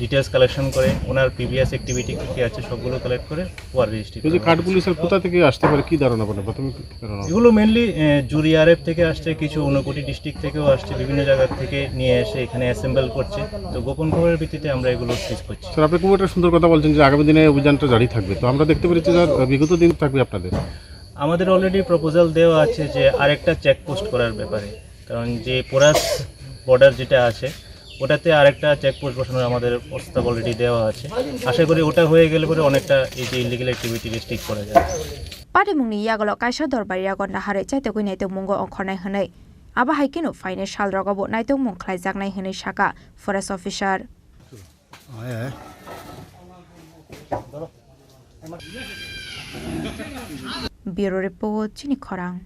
ডিটেলস কালেকশন করে ওনার প্রিভিয়াস অ্যাক্টিভিটি কী কী আছে সবগুলো কালেক্ট করে ওয়ার রেজিস্ট্রি এই যে করবে। কাঠগুলি স্যার কোথা থেকে আসতে পারে, কি ধারণা, মানে প্রাথমিক কি ধারণা? এগুলো মেনলি জুরি আরএফ থেকে আসছে, কিছু ঊনকোটি ডিস্ট্রিক্ট থেকেও আসছে, বিভিন্ন জায়গা থেকে নিয়ে এসে এখানে অ্যাসেম্বল করছে। তো গোপন খবরের ভিত্তিতে আমরা এগুলো সিজ করছি। স্যার, আপনি খুব একটা সুন্দর কথা বলছেন যে আগামী দিনে অভিযানটা জারি থাকবে, তো আমরা দেখতে পেরেছি স্যার, বিগত দিন থাকবে আপনাদের। আমাদের অলরেডি প্রপোজাল দেওয়া আছে যে আরেকটা চেকপোস্ট করার ব্যাপারে, কারণ যে পোরাস বর্ডার যেটা আছে, ওটাতে আরেকটা চেকপোস্ট বসানোর আমাদের প্রস্তাব অলরেডি দেওয়া আছে। আশা করি ওটা হয়ে গেলে পরে অনেকটা এই যে ইলিগাল অ্যাক্টিভিটি রেস্ট্রিক্ট করা যাবে। Patimungni yagulo kaisa dorbar yago naharwi chaitokwi naitokmungo ongkhornai hwnwi. Abo hai kheno phainai salrogo bo naitokmung khlaijaknai hwnwi sakha forest officer. Bureau Report, Chini Khorang.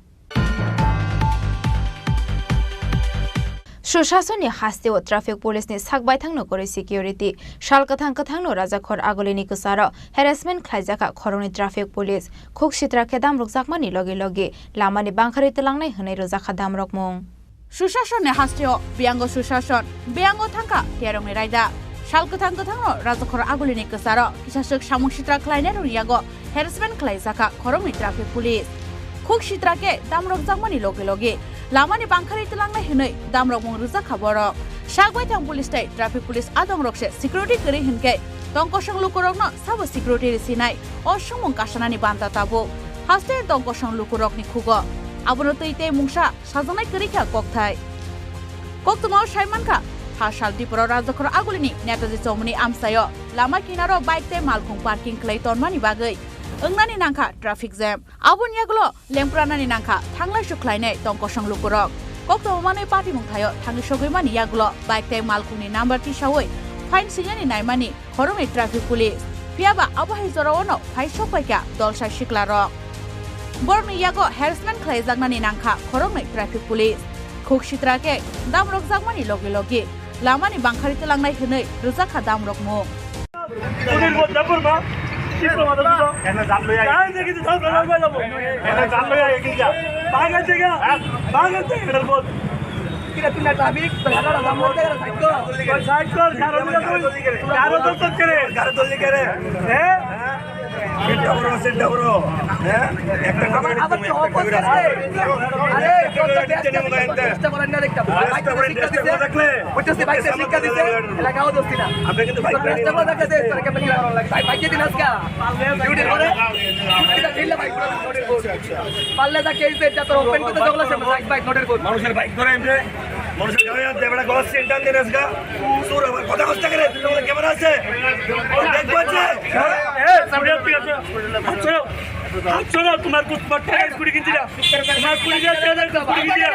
Susasonni hasteo traffic police ni sak baithangno kwrwi security. Sal kwthang kwthangno Rajakhor Agulini kwcharo harassment khlaijakha khoroknwi traffic police. Khuk sitra khe damrukjakmani logi logi lamani bangkharwi twlangnai hwnwi rwjakha damrokmung. Susasonni hasteo biyango susason, biyango thangkha tiyarokni raida. Sal kwthang kwthangno Rajakhor Agulini kwcharo kisaswk samung sitra khlainairokni yago harassment khlaijakha khoroknwi traffic police. Khuk sitra khe damrokjakmani logi logi lamani bangkharwi twlangnai hwnwi damrokmung rwjakha borok. Sak baithang police tei traffic police adongrok se security kwrwi hwnkhe tongkosong lukurokno sabo security rwsinai o swngmung kasanani banta tabuk. Haste tongkosong lukurokni khugo abono twi tei mungsa sajaknai kwrwi kha kokthai. Koktwmao sai mankha, pha sal Tripura Rajakhor Agulini Netaji Chowmuni amchaio lama kinaro bike tei malkhung parking khlai tonmani bagwi wngnani nangkha traffic jam. Aboni yagulo lengpranani nangkha thanglai su khlainai tongkosong lukurok. Koktwma manwi patimung thaio thangwi sogwi mani yagulo bike tei malkhungni number tisaui fine swinani naimani khoroknwi traffic police. Phiya ba abo hai jorao no phai sok paikha dolsa sikla rok. Borokni yago harassment khlaijaknani nangkha khoroknwi traffic police. Khuk sitra khe damrokjakmani logi logi lamani bangkhari twlangnai hwnwi rwjakha damrokmung. সিটটা বড়, সিটটা বড়। হ্যাঁ? একটা করে আবার দিতে কি হবে, অপর একটা করে দেশে? দিতে হবে। আরে, একটা করে দিতে হবে, চেষ্টা করেন না দেখতে। আরে, বাইকে একটা করে শিক্ষা দিতে দিছে। হবে, দেখলে? বুঝতেছি, বাইকে শিক্ষা দিছে। এলাকাও দোস্তি না। আমরা কিন্তু বাইক তো চেষ্টা করে দেখতে, তারা কেমন কি করার লাগে। ভাই, বাইকে দিন আজকে। ডিউটি করে। এটা ঢিলে বাইক করে, নোটের বোর্ড। পারলে যা কেস দে, যা তোর ওপেন করতে জগলা সে বাইক, বাইক, নোটের বোর্ড। মানুষের বাইক ধরে এমনি, মানুষের গাড়ি আর দেবড়া গলার সেন্টার দিয়ে আজকে। তোর আবার কথা কষ্ট করে, তুই আমার ক্যামেরা আছে? দেখবো যে, হ্যাঁ? এ, স্কুটি আছে। আচ্ছা। আচ্ছা, তোমার কুট-, তোমার টাকা স্কুটি কিনছি না। তোমার কুড়ি হাজার, তেরো হাজার স্কুটি কিনছি না।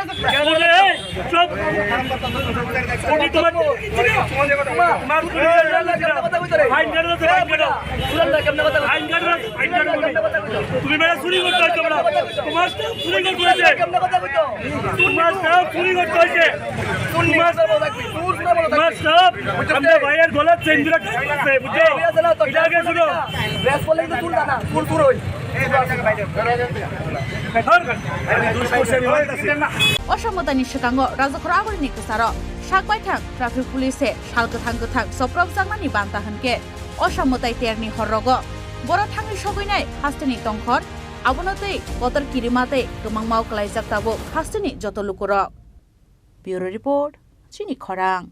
বলে, এই, চুপ। স্কুটি তোমার কিনছি না। তোমার কুড়ি হাজার, তেরো হাজার কিনছি না। ফাইন কাটো, ফাইন কাটো। ফাইন কাটো, ফাইন কাটো তুমি। তুমি বেটা চুরি করতে হচ্ছে আমরা। তোমার চুরি করতে হচ্ছে। তোমার চুরি করতে হচ্ছে। তোমার, তোমার সব, আমরা ভাইয়ের গলার চেইন ধরে টাইট করছে, বুঝছো? এটা আগে শুনো। Dress polling tu tul dana, tul tul oi. Osamodani swkango Rajakhor Agulini kwcharo sak baithang traffic police se sal kwthang kwthang soprok jakmani banta hwnkhe osamodai terni horrogo boro thangwi sogwinai hasteni tongkhor, abono tei kotor kirima tei kwmangmao kwlaijak tabuk hasteni joto lukurok. Bureau Report, Chini Khorang.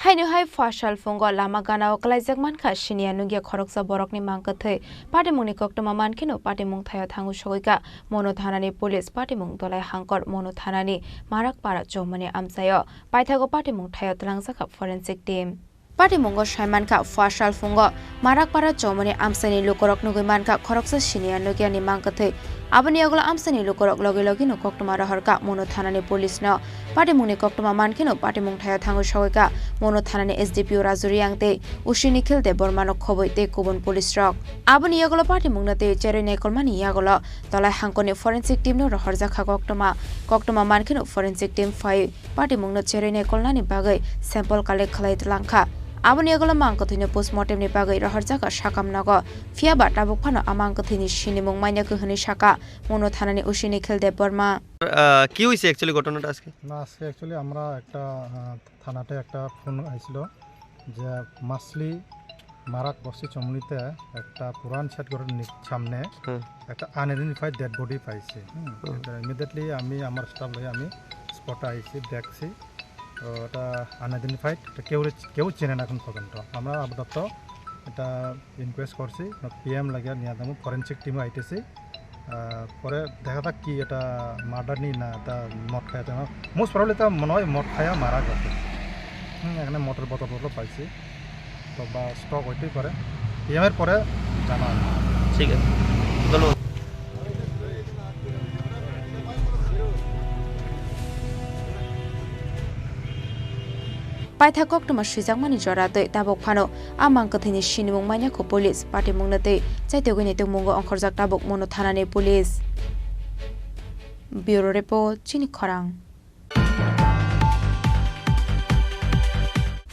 Haino hai pha sal phungo lama ganao kwlaijak mankha siniya nungya khoroksa borokni mang kwthwi. Patimungni koktwma mankheno patimung thaio thango sogwikha Monu thanani police, patimung Dolai Hangkor, Monu thanani Marakpara chomoni amchaio. Paithago patimung thaio twlangjakha forensic team. Patimungo sai mankha, pha sal phungo Marakpara chomoni amchaini lukurok nugwi mankha khoroksa siniya nukyani mang kwthwi. Aboni yagulo amchaini lukurok logi logino koktwma rohorkha Monu thanani police no. Patimungni koktwma mankheno patimung thaio thangwi sogwikha Monu thanani S D P O Raju Reang tei O C Nikhil Debbarma no khobwi tei kubun police rok. Aboni yagulo patimungno tei cherwi naikolmani yagulo Dolai Hangkorni forensic team no rohorjakha koktwma. Koktwma mankheno forensic team phai patimungno cherwi naikolnani bagwi sample collect khlai langkha. Aboni yagulo mang kwthwino postmortemni bagwi rohorjakha sakam nogo. Phiyaba tabuk phano a mang kwthwini sinimung maina khe hwnwi sakha Monu thanani O C Nikhil Debbarma. আহ, কি হয়েছে অ্যাকচুয়ালি ঘটনাটা আজকে? না, আজকে অ্যাকচুয়ালি আমরা একটা, আহ, থানাতে একটা ফোন আইছিল যে মাসলি মারাক বস্তি চমনিতে একটা পুরান শেড ঘরের নি-, সামনে হুম। একটা আনআইডেন্টিফাইড ডেড বডি পাইছে। হুম, হুম। এটা ইমিডিয়েটলি আমি আমার স্টাফ লই আমি স্পটে আইছি, দেখছি। তো এটা আনআইডেন্টিফাইড, এটা কেউ, কেউ চেনে না এখন পর্যন্ত। আমরা আপাতত এটা ইনকোয়েস্ট করছি, পিএম লাগে নিয়ে যাবো, ফরেন্সিক টিমও আইতেছি। আহ, পরে দেখা যাক কি এটা মার্ডার নি না এটা মদ খায়, এটা মোস্ট প্রবলি তো মনে হয় মদ খায়া মারা গেছে। হুম, এখানে মদের বোতল টোতল পাইছি, তো বা স্টক হইতেই পারে, পিএম এর পরে জানা হবে। ঠিক আছে, ধন্যবাদ। Paitha koktwma swijakmani jora twi tabuk phano a mang kwthwini sinimung manya kho police. Patimungno twi chaitugwini tongmungo ongkhorjak tabuk Monu thanani police. Bureau Report, Chini Khorang.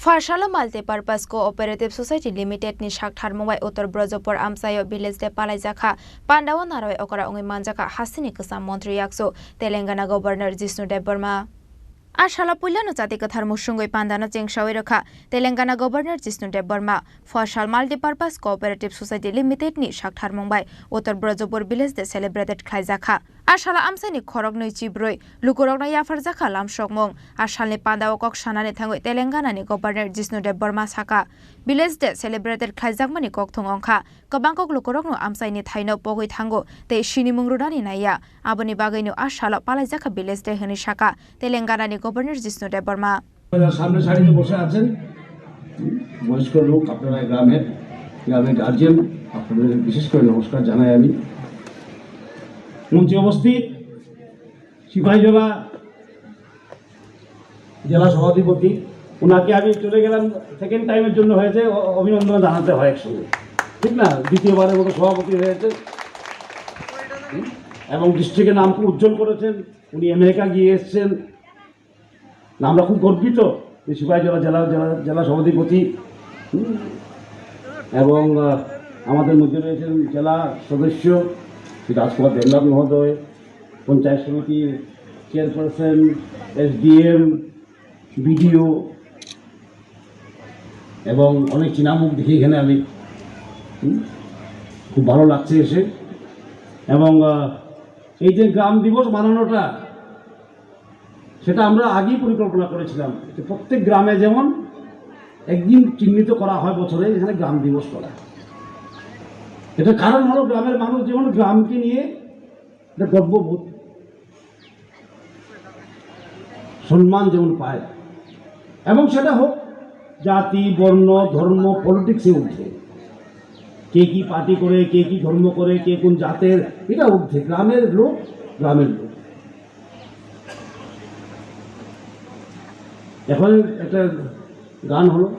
Pharsalo Multipurpose Cooperative Society Limited ni saktharmung bai Uttar Brajapur amchaio village day palaijakha. Pandao narwai okra wngwi manjakha hasteni kwcham montri yaksu Telangana Governor Jishnu Debbarma. A salo puilano chati kwthar musungwi pandano chengsawi rwkha Telangana Governor Jishnu Debbarma. Pharsal Multipurpose Cooperative Society Limited ni saktharmung bai Uttar Brajapur village day celebrated khlaijakha. A salo amchaini khoroknwi chibrwi lukurokno yapharjakha lamsokmung. A salni pandao kok sanani thangwi Telangana ni Governor Jishnu Debbarma sakha, village day celebrated khlaijakmani kokthung wngkha. Kwbang kok lukurokno amchaini thaino pogwi thango tei sinimung rwnani naiya. Aboni bagwino a salo palaijakha village day hwnwi sakha Telangana ni Governor Jishnu Debbarma. সামনে সারিতে বসে আছেন বয়স্ক লোক, আপনারা গ্রামের, গ্রামের গার্জিয়ান, আপনাদের বিশেষ করে নমস্কার জানাই আমি। মঞ্চে উপস্থিত সিপাহীজলা জেলা সভাধিপতি, ওনাকে আমি চলে গেলাম, সেকেন্ড টাইমের জন্য হয়েছে, অ-, অভিনন্দন জানাতে হয় একসঙ্গে, ঠিক না? দ্বিতীয়বারের মতো সভাপতি হয়েছে, হুম? এবং ডিস্ট্রিক্টের নাম খুব উজ্জ্বল করেছেন। উনি আমেরিকা গিয়ে এসছেন, আমরা খুব গর্বিত যে সিপাহীজলা জেলা, জেলা, জেলা সভাধিপতি, হুম, এবং, আহ, আমাদের মধ্যে রয়েছেন জেলা সদস্য শ্রী রাজকুমার দেবনাথ মহোদয়, পঞ্চায়েত সমিতির চেয়ারপারসন, এসডিএম, বিডিও, এবং অনেক চীনা মুখ দেখি এখানে আমি, হুম, খুব ভালো লাগছে এসে। এবং আহ, এই যে গ্রাম দিবস মানানোটা, সেটা আমরা আগেই পরিকল্পনা করেছিলাম যে প্রত্যেক গ্রামে যেমন একদিন চিহ্নিত করা হয় বছরে, এখানে গ্রাম দিবস করা। এটা কারণ হলো গ্রামের মানুষ যেমন গ্রামকে নিয়ে একটা গর্ববোধ, সম্মান যেমন পায়, এবং সেটা হোক জাতি, বর্ণ, ধর্ম, পলিটিক্সে ঊর্ধ্বে। কে কি পার্টি করে, কে কি ধর্ম করে, কে কোন জাতের, এটা ঊর্ধ্বে। গ্রামের লোক গ্রামের লোক। এখন একটা গান হলো,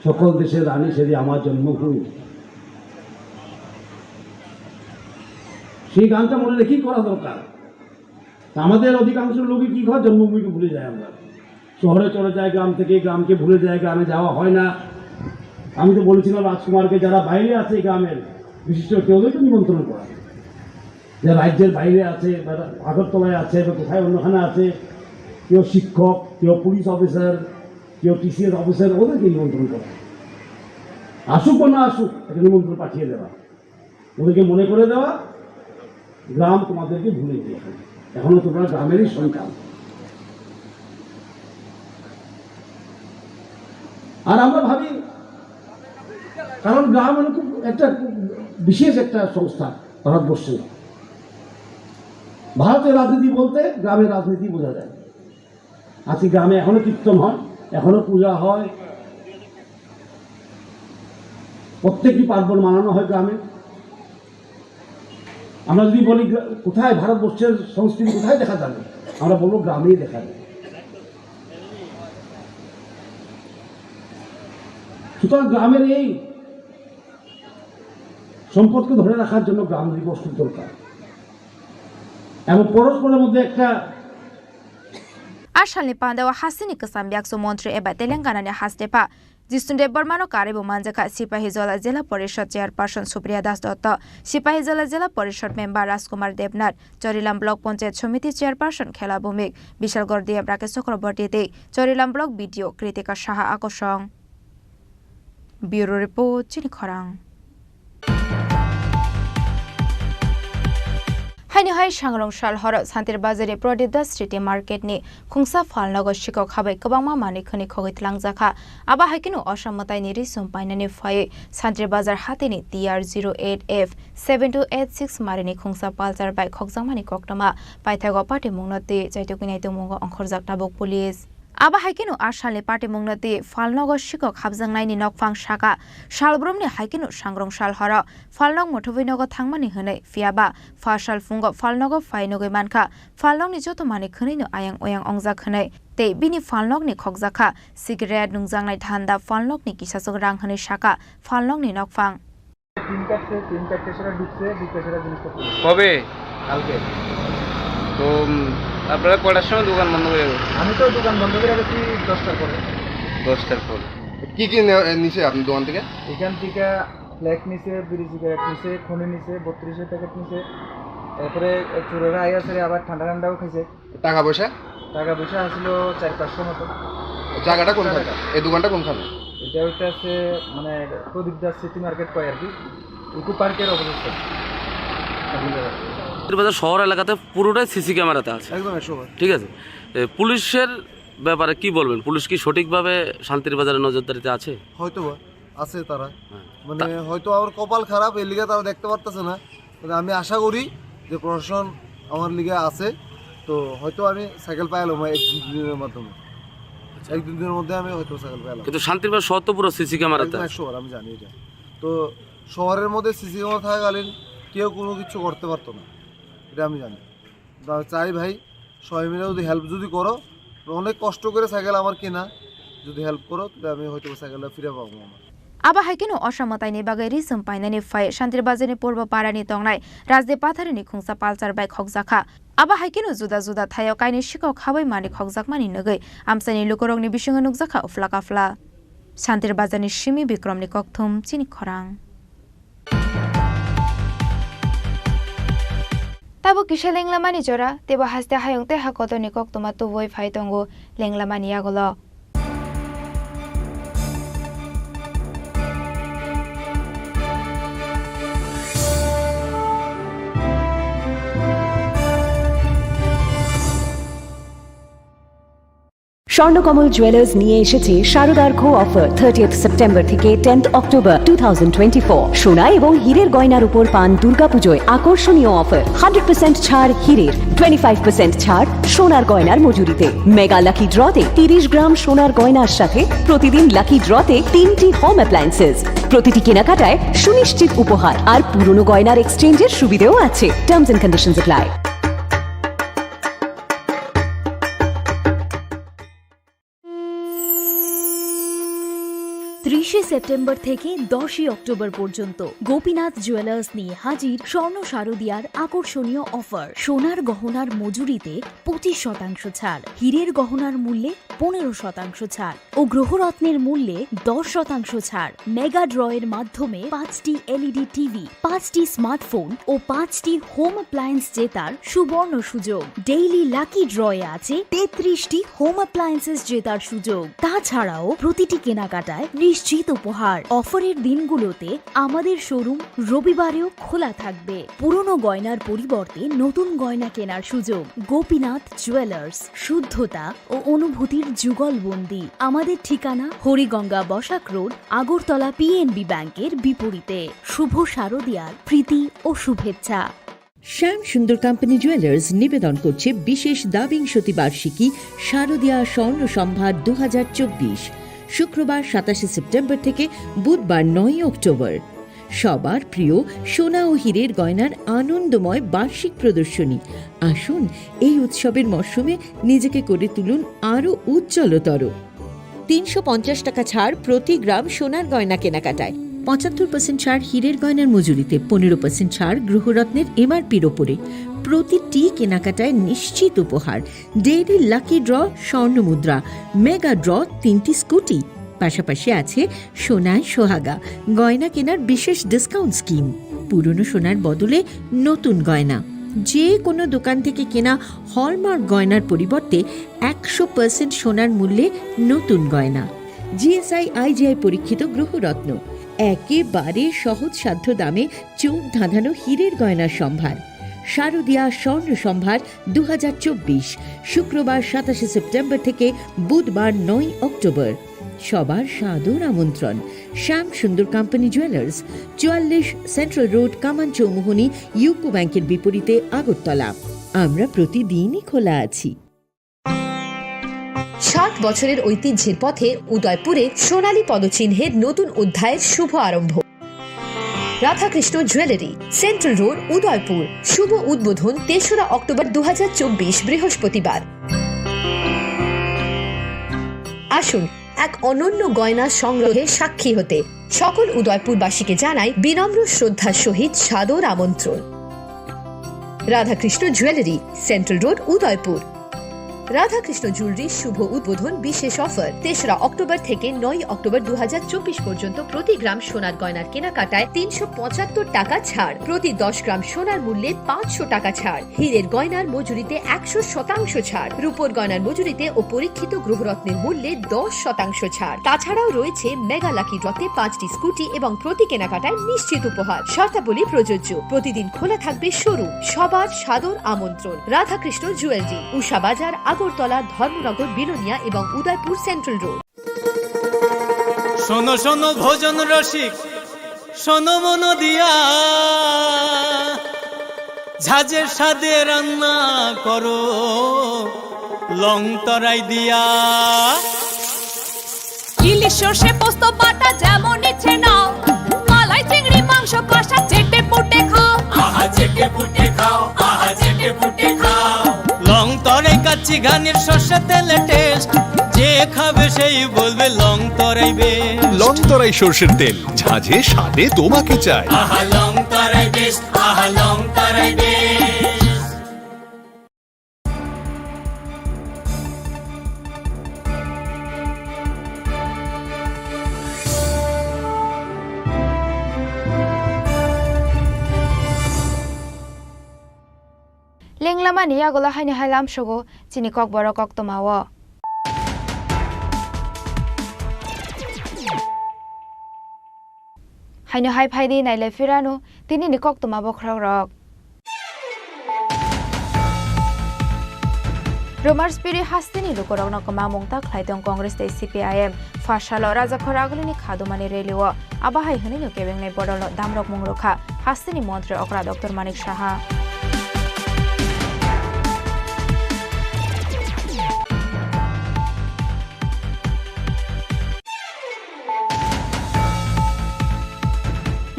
"সকল দেশের রানী সেজে আমার জন্মভূমি।" সেই গানটা মনে রেখেই করা দরকার। তা আমাদের অধিকাংশ লোকই কি হয়, জন্মভূমিকে ভুলে যায়। আমরা শহরে চলে যাই, গ্রাম থেকে, গ্রামকে ভুলে যায়, গ্রামে যাওয়া হয় না। আমি তো বলেছিলাম রাজকুমারকে, যারা বাইরে আছে গ্রামের বিশিষ্ট, কেউ তো নিমন্ত্রণ করা, যারা রাজ্যের বাইরে আছে বা আগরতলায় আছে বা কোথায় অন্যখানে আছে, কেউ শিক্ষক, কেউ পুলিশ অফিসার, কেউ টিসিএস অফিসার, ওদেরকে নিমন্ত্রণ করা। আসুক বা না আসুক, একটা নিমন্ত্রণ পাঠিয়ে দেওয়া। ওদেরকে মনে করে দেওয়া, গ্রাম তোমাদেরকে ভুলে গিয়েছে, এখনো তোমরা গ্রামেরই সন্তান। আর আমরা ভাবি, কারণ গ্রাম হলো খুব একটা, খুব বিশেষ একটা সংস্থা ভারতবর্ষে। ভারতের রাজনীতি বলতে গ্রামের রাজনীতি বোঝা যায়। আজকে গ্রামে এখনো কীর্তন হয়, এখনো পূজা হয়, প্রত্যেকটি পার্বণ মানানো হয় গ্রামে। আমরা যদি বলি, গ্রা-, কোথায় ভারতবর্ষের সংস্কৃতি কোথায় দেখা যাবে, আমরা বলবো গ্রামেই দেখা যাবে। সুতরাং গ্রামের এই সম্পদকে ধরে রাখার জন্য গ্রাম দিবস খুব দরকার। এবং পরস্পরের মধ্যে একটা Asalni pandao hasteni kwcham yaksu montri eba Telangana ni hastepha Jishnu Debbarmano karwi bo manjakha Sipahijola Jila Porishad Chairperson Supriya Das Dotto, Sipahijola Jila Porishad Member Rajkumar Debnath, Chorilam Block Panchayat Samiti Chairperson Khela Bhumik, Bishalgarh D M Rakesh Chakraborty tei Chorilam Block B D O Kritika Saha akosong. Bureau Report, Chini Khorang. Haini hai sangrong sal horo Santir Bazar ni Pradip Das City Market ni khungsa phalnogo sikok habai kwbangma manwi khwnwi khogwi tlangjak kha. Abo hai kheno Osha mwtai ni risum painani phaiwi Santir Bazar hatini T R zero eight F seven two eight six mari ni khungsa palchar bai khokjakmani koktwma paithago patimungno twi chaitugwi nai tongmungo ongkhorjak tabuk police. Abo hai kheno a salni patimungno twi phalnogo sikok hapjaknaini nokphang saka. Salbrumni hai kheno sangrong sal horo phalnog muthubwi nogo thangmani hwnwi, phiyaba pha sal phungo phalnogo phai nugwi mankha. Phalnogni joto manwi khwnwino ayang oyang ongjak hwnwi tei bini phalnogni khokjakha cigarette, nungjaknai thanda, phalnogni kisachuk rang hwnwi saka phalnogni nokphang. Tin কাটছে, টিন কাটতে সেটা ঢুকছে, ঢুকতে সেটা জিনিসপত্র নিচ্ছে। কবে? কালকে। তো, উম, আপনারা কটার সময় দোকান বন্ধ করে গেলেন? আমি তো দোকান বন্ধ করে গেছি দশটার পরে। দশটার পর। কি কি নে-, নিছে আপনার দোকান থেকে? এখান থেকে ফ্ল্যাগ নিছে, বিড়ি সিগারেট নিছে, খনি নিছে, বত্রিশের প্যাকেট নিছে। এরপরে চোরেরা আইয়া সেরে আবার ঠান্ডা ঠান্ডাও খাইছে। টাকা পয়সা? টাকা পয়সা আছিল চার পাঁচশো মতো। জায়গাটা কোনখানে? জায়গাটা? এই দোকানটা কোনখানে? এটা হইতে আছে মানে প্রদীপ দাস সিটি মার্কেট কয় আর কি, ইকো পার্কের অপোজিট সাইড। শান্তির বাজার শহর এলাকাতে পুরোটাই সিসি ক্যামেরাতে আছে। একদম একশো বার। ঠিক আছে, এ, পুলিশের ব্যাপারে কি বলবেন? পুলিশ কি সঠিকভাবে শান্তির বাজারে নজরদারিতে আছে? হয়তো বা। আছে তারা। হ্যাঁ। মানে তা- হয়তো আমার কপাল খারাপ, এর লিগে তারা দেখতে পারতেছে না। মানে আমি আশা করি যে প্রশাসন আমার লিগে আছে, তো হয়তো আমি সাইকেল পাইলাম এক দুই দিনের মাধ্যমে। আচ্ছা। এক দুই দিনের মধ্যে আমি হয়তো সাইকেল পাইলাম। কিন্তু শান্তির বাজার শহর তো পুরো সিসি ক্যামেরাতে একদম আছে। একশো বার আমি জানি এটা। তো শহরের মধ্যে সিসি ক্যামেরা থাকাকালীন কেউ কোনো কিছু করতে পারতো না, এটা আমি জানি। তো আমি চাই ভাই, সবাই মিলে যদি হেল্প যদি করো, অনেক কষ্ট করে সাইকেল আমার কেনা, যদি হেল্প করো, তাহলে আমি হয়তো সাইকেলটা ফিরে পাবো আমার। Abo hai kheno Osha mwtaini bagwi risum painani phai Santir Bazarni Purbo Parani tongnai Rajdeep Patharini khungsa Pulsar bai khokjakha. Abo hai kheno juda juda thaio kainwi sikok habai manwi khokjakmani nugwi amchaini lukurokni bisingo nukjakha uphla kaphla. Santir Bazarni simi Bikromni kokthum, Chini Khorang. Tabuk kisa lenglamani jora, teibo haste hayung tei ha kotorni koktwma tubui phai tongo lenglamani yagulo. Swarnakamal jewellers নিয়ে এসেছে শারদার্ঘ offer, thirtieth September থেকে tenth October two thousand twenty four. সোনা এবং হীরের গয়নার উপর পান দুর্গাপুজোয় আকর্ষণীয় অফার, হান্ড্রেড পার্সেন্ট ছাড় হীরের, টোয়েন্টি ফাইভ পার্সেন্ট ছাড় সোনার গয়নার মজুরিতে। মেগা লাকি ড্রতে তিরিশ গ্রাম সোনার গয়নার সাথে প্রতিদিন লাকি ড্রতে তিনটি হোম অ্যাপ্লায়েন্সেস। প্রতিটি কেনাকাটায় সুনিশ্চিত উপহার আর পুরনো গয়নার এক্সচেঞ্জের সুবিধেও আছে। Terms and conditions apply. ত্রিশে সেপ্টেম্বর থেকে দশই অক্টোবর পর্যন্ত গোপীনাথ জুয়েলার্স নিয়ে হাজির স্বর্ণ শারদিয়ার আকর্ষণীয় অফার। সোনার গহনার মজুরিতে পঁচিশ শতাংশ ছাড়, হীরের গহনার মূল্যে পনেরো শতাংশ ছাড় ও গ্রহরত্নের মূল্যে দশ শতাংশ ছাড়। মেগা ড্রয়ের মাধ্যমে পাঁচটি এলইডি টিভি, পাঁচটি স্মার্টফোন ও পাঁচটি হোম অ্যাপ্লায়েন্স জেতার সুবর্ণ সুযোগ। ডেইলি লাকি ড্রয়ে আছে তেত্রিশটি হোম অ্যাপ্লায়েন্সেস জেতার সুযোগ। তাছাড়াও প্রতিটি কেনাকাটায় নিশ্চিত উপহার। অফারের দিনগুলোতে আমাদের শোরুম রবিবারেও খোলা থাকবে। পুরনো গয়নার পরিবর্তে নতুন গয়না কেনার সুযোগ। গোপীনাথ জুয়েলার্স, শুদ্ধতা ও অনুভূতির যুগলবন্দি। আমাদের ঠিকানা হরিগঙ্গা বসাক রোড, আগরতলা পিএনবি ব্যাংকের বিপরীতে। শুভ শারদিয়ার প্রীতি ও শুভেচ্ছা। শ্যাম সুন্দর কোম্পানি জুয়েলার্স নিবেদন করছে বিশেষ দ্বাবিংশতি বার্ষিকী শারদীয়া স্বর্ণ সম্ভার দু হাজার চব্বিশ, শুক্রবার সাতাশে সেপ্টেম্বর থেকে বুধবার নয়ই অক্টোবর। সবার প্রিয় সোনা ও হীরের গয়নার আনন্দময় বার্ষিক প্রদর্শনী। আসুন, এই উৎসবের মরশুমে নিজেকে করে তুলুন আরও উজ্জ্বলতর। তিনশো পঞ্চাশ টাকা ছাড় প্রতি গ্রাম সোনার গয়না কেনাকাটায়। পঁচাত্তর পার্সেন্ট ছাড় হীরের গয়নার মজুরিতে, পনেরো পার্সেন্ট ছাড় গৃহরত্নের এমআরপির ওপরে। প্রতিটি কেনাকাটায় নিশ্চিত উপহার, ডেইলি লাকি ড্র, স্বর্ণ মুদ্রা, মেগা ড্র, তিনটি স্কুটি। পাশাপাশি আছে সোনায় সোহাগা, গয়না কেনার বিশেষ ডিসকাউন্ট স্কিম। পুরনো সোনার বদলে নতুন গয়না। যে কোনো দোকান থেকে কেনা হলমার্ক গয়নার পরিবর্তে একশো পার্সেন্ট সোনার মূল্যে নতুন গয়না। জিএসআই আইজিআই পরীক্ষিত গ্রহরত্ন, একেবারে সহজসাধ্য দামে চোখ ধাঁধানো হীরের গয়নার সম্ভার। শারদীয়া স্বর্ণ সম্ভার দু হাজার চব্বিশ, শুক্রবার সাতাশে সেপ্টেম্বর থেকে বুধবার নয় অক্টোবর। সবার সাদর আমন্ত্রণ। শ্যাম সুন্দর কোম্পানি জুয়েলার্স, চুয়াল্লিশ সেন্ট্রাল রোড, কামান চৌমুহনী, ইউকো ব্যাংকের বিপরীতে আগরতলা। আমরা প্রতিদিনই খোলা আছি। ষাট বছরের ঐতিহ্যের পথে উদয়পুরে সোনালী পদচিহ্নের নতুন অধ্যায়ের শুভ আরম্ভ। Radhakrishna jewellery, central road, Udaipur. শুভ উদ্বোধন তেসরা অক্টোবর দু হাজার চব্বিশ, বৃহস্পতিবার। আসুন, এক অনন্য গয়না সংগ্রহে সাক্ষী হতে। সকল উদয়পুরবাসীকে জানাই বিনম্র শ্রদ্ধার সহিত সাদর আমন্ত্রণ। Radhakrishna jewellery, central road, Udaipur. Radhakrishna jewellery শুভ উদ্বোধন বিশেষ অফার, তেসরা অক্টোবর থেকে নয় অক্টোবর দু হাজার চব্বিশ পর্যন্ত প্রতি গ্রাম সোনার গয়নার কেনাকাটায় তিনশো পঁচাত্তর টাকা ছাড়, প্রতি দশ গ্রাম সোনার মূল্যে পাঁচশো টাকা ছাড়, হীরের গয়নার মজুরিতে একশো শতাংশ ছাড়, রূপোর গয়নার মজুরিতে ও পরীক্ষিত গ্রহরত্নের মূল্যে দশ শতাংশ ছাড়। তাছাড়াও রয়েছে মেগা লাকি ড্রতে পাঁচটি স্কুটি এবং প্রতি কেনাকাটায় নিশ্চিত উপহার। শর্তাবলী প্রযোজ্য। প্রতিদিন খোলা থাকবে শোরুম। সবার সাদর আমন্ত্রণ। রাধাকৃষ্ণ জুয়েলারি, উষা বাজার, আগরতলা, ধর্মনগর, বিলোনিয়া এবং উদয়পুর সেন্ট্রাল রোড। শোনো শোনো ভোজন রসিক, শোনো মন দিয়া, ঝাঁঝের স্বাদে রান্না করো লং তরাই দিয়া। ইলিশ সর্ষে পোস্ত বাটা যেমন ইচ্ছে নাও, মালাই চিংড়ি মাংস কষা চেটে পুটে খাও। আহা চেটে পুটে খাও, আহা চেটে পুটে খাও। লং তরাই কাচ্চি ঘানির সর্ষে তেলে টেস্ট, যে খাবে সেই বলবে লং তরাই বেস্ট। লং তরাই সর্ষের তেল, ঝাঁঝে স্বাদে তোমাকে চাই। আহা লং তরাই বেস্ট, আহা লং তরাই best. Lenglamani yagulo haino hai lamsogo chini kokborok koktoma o. Haino hai phaidi nailai phirano tinini koktoma bokhorok rok. Rumar Spiri hasteni lukurokno kwmamung ta khlai tong Congress tei C P I M. Pha salo Rajakhor Agulini khadumani rally-o abo hai hwnwino kebengnai bodolno damrokmung rwkha hasteni montri okra Doctor Manik Saha.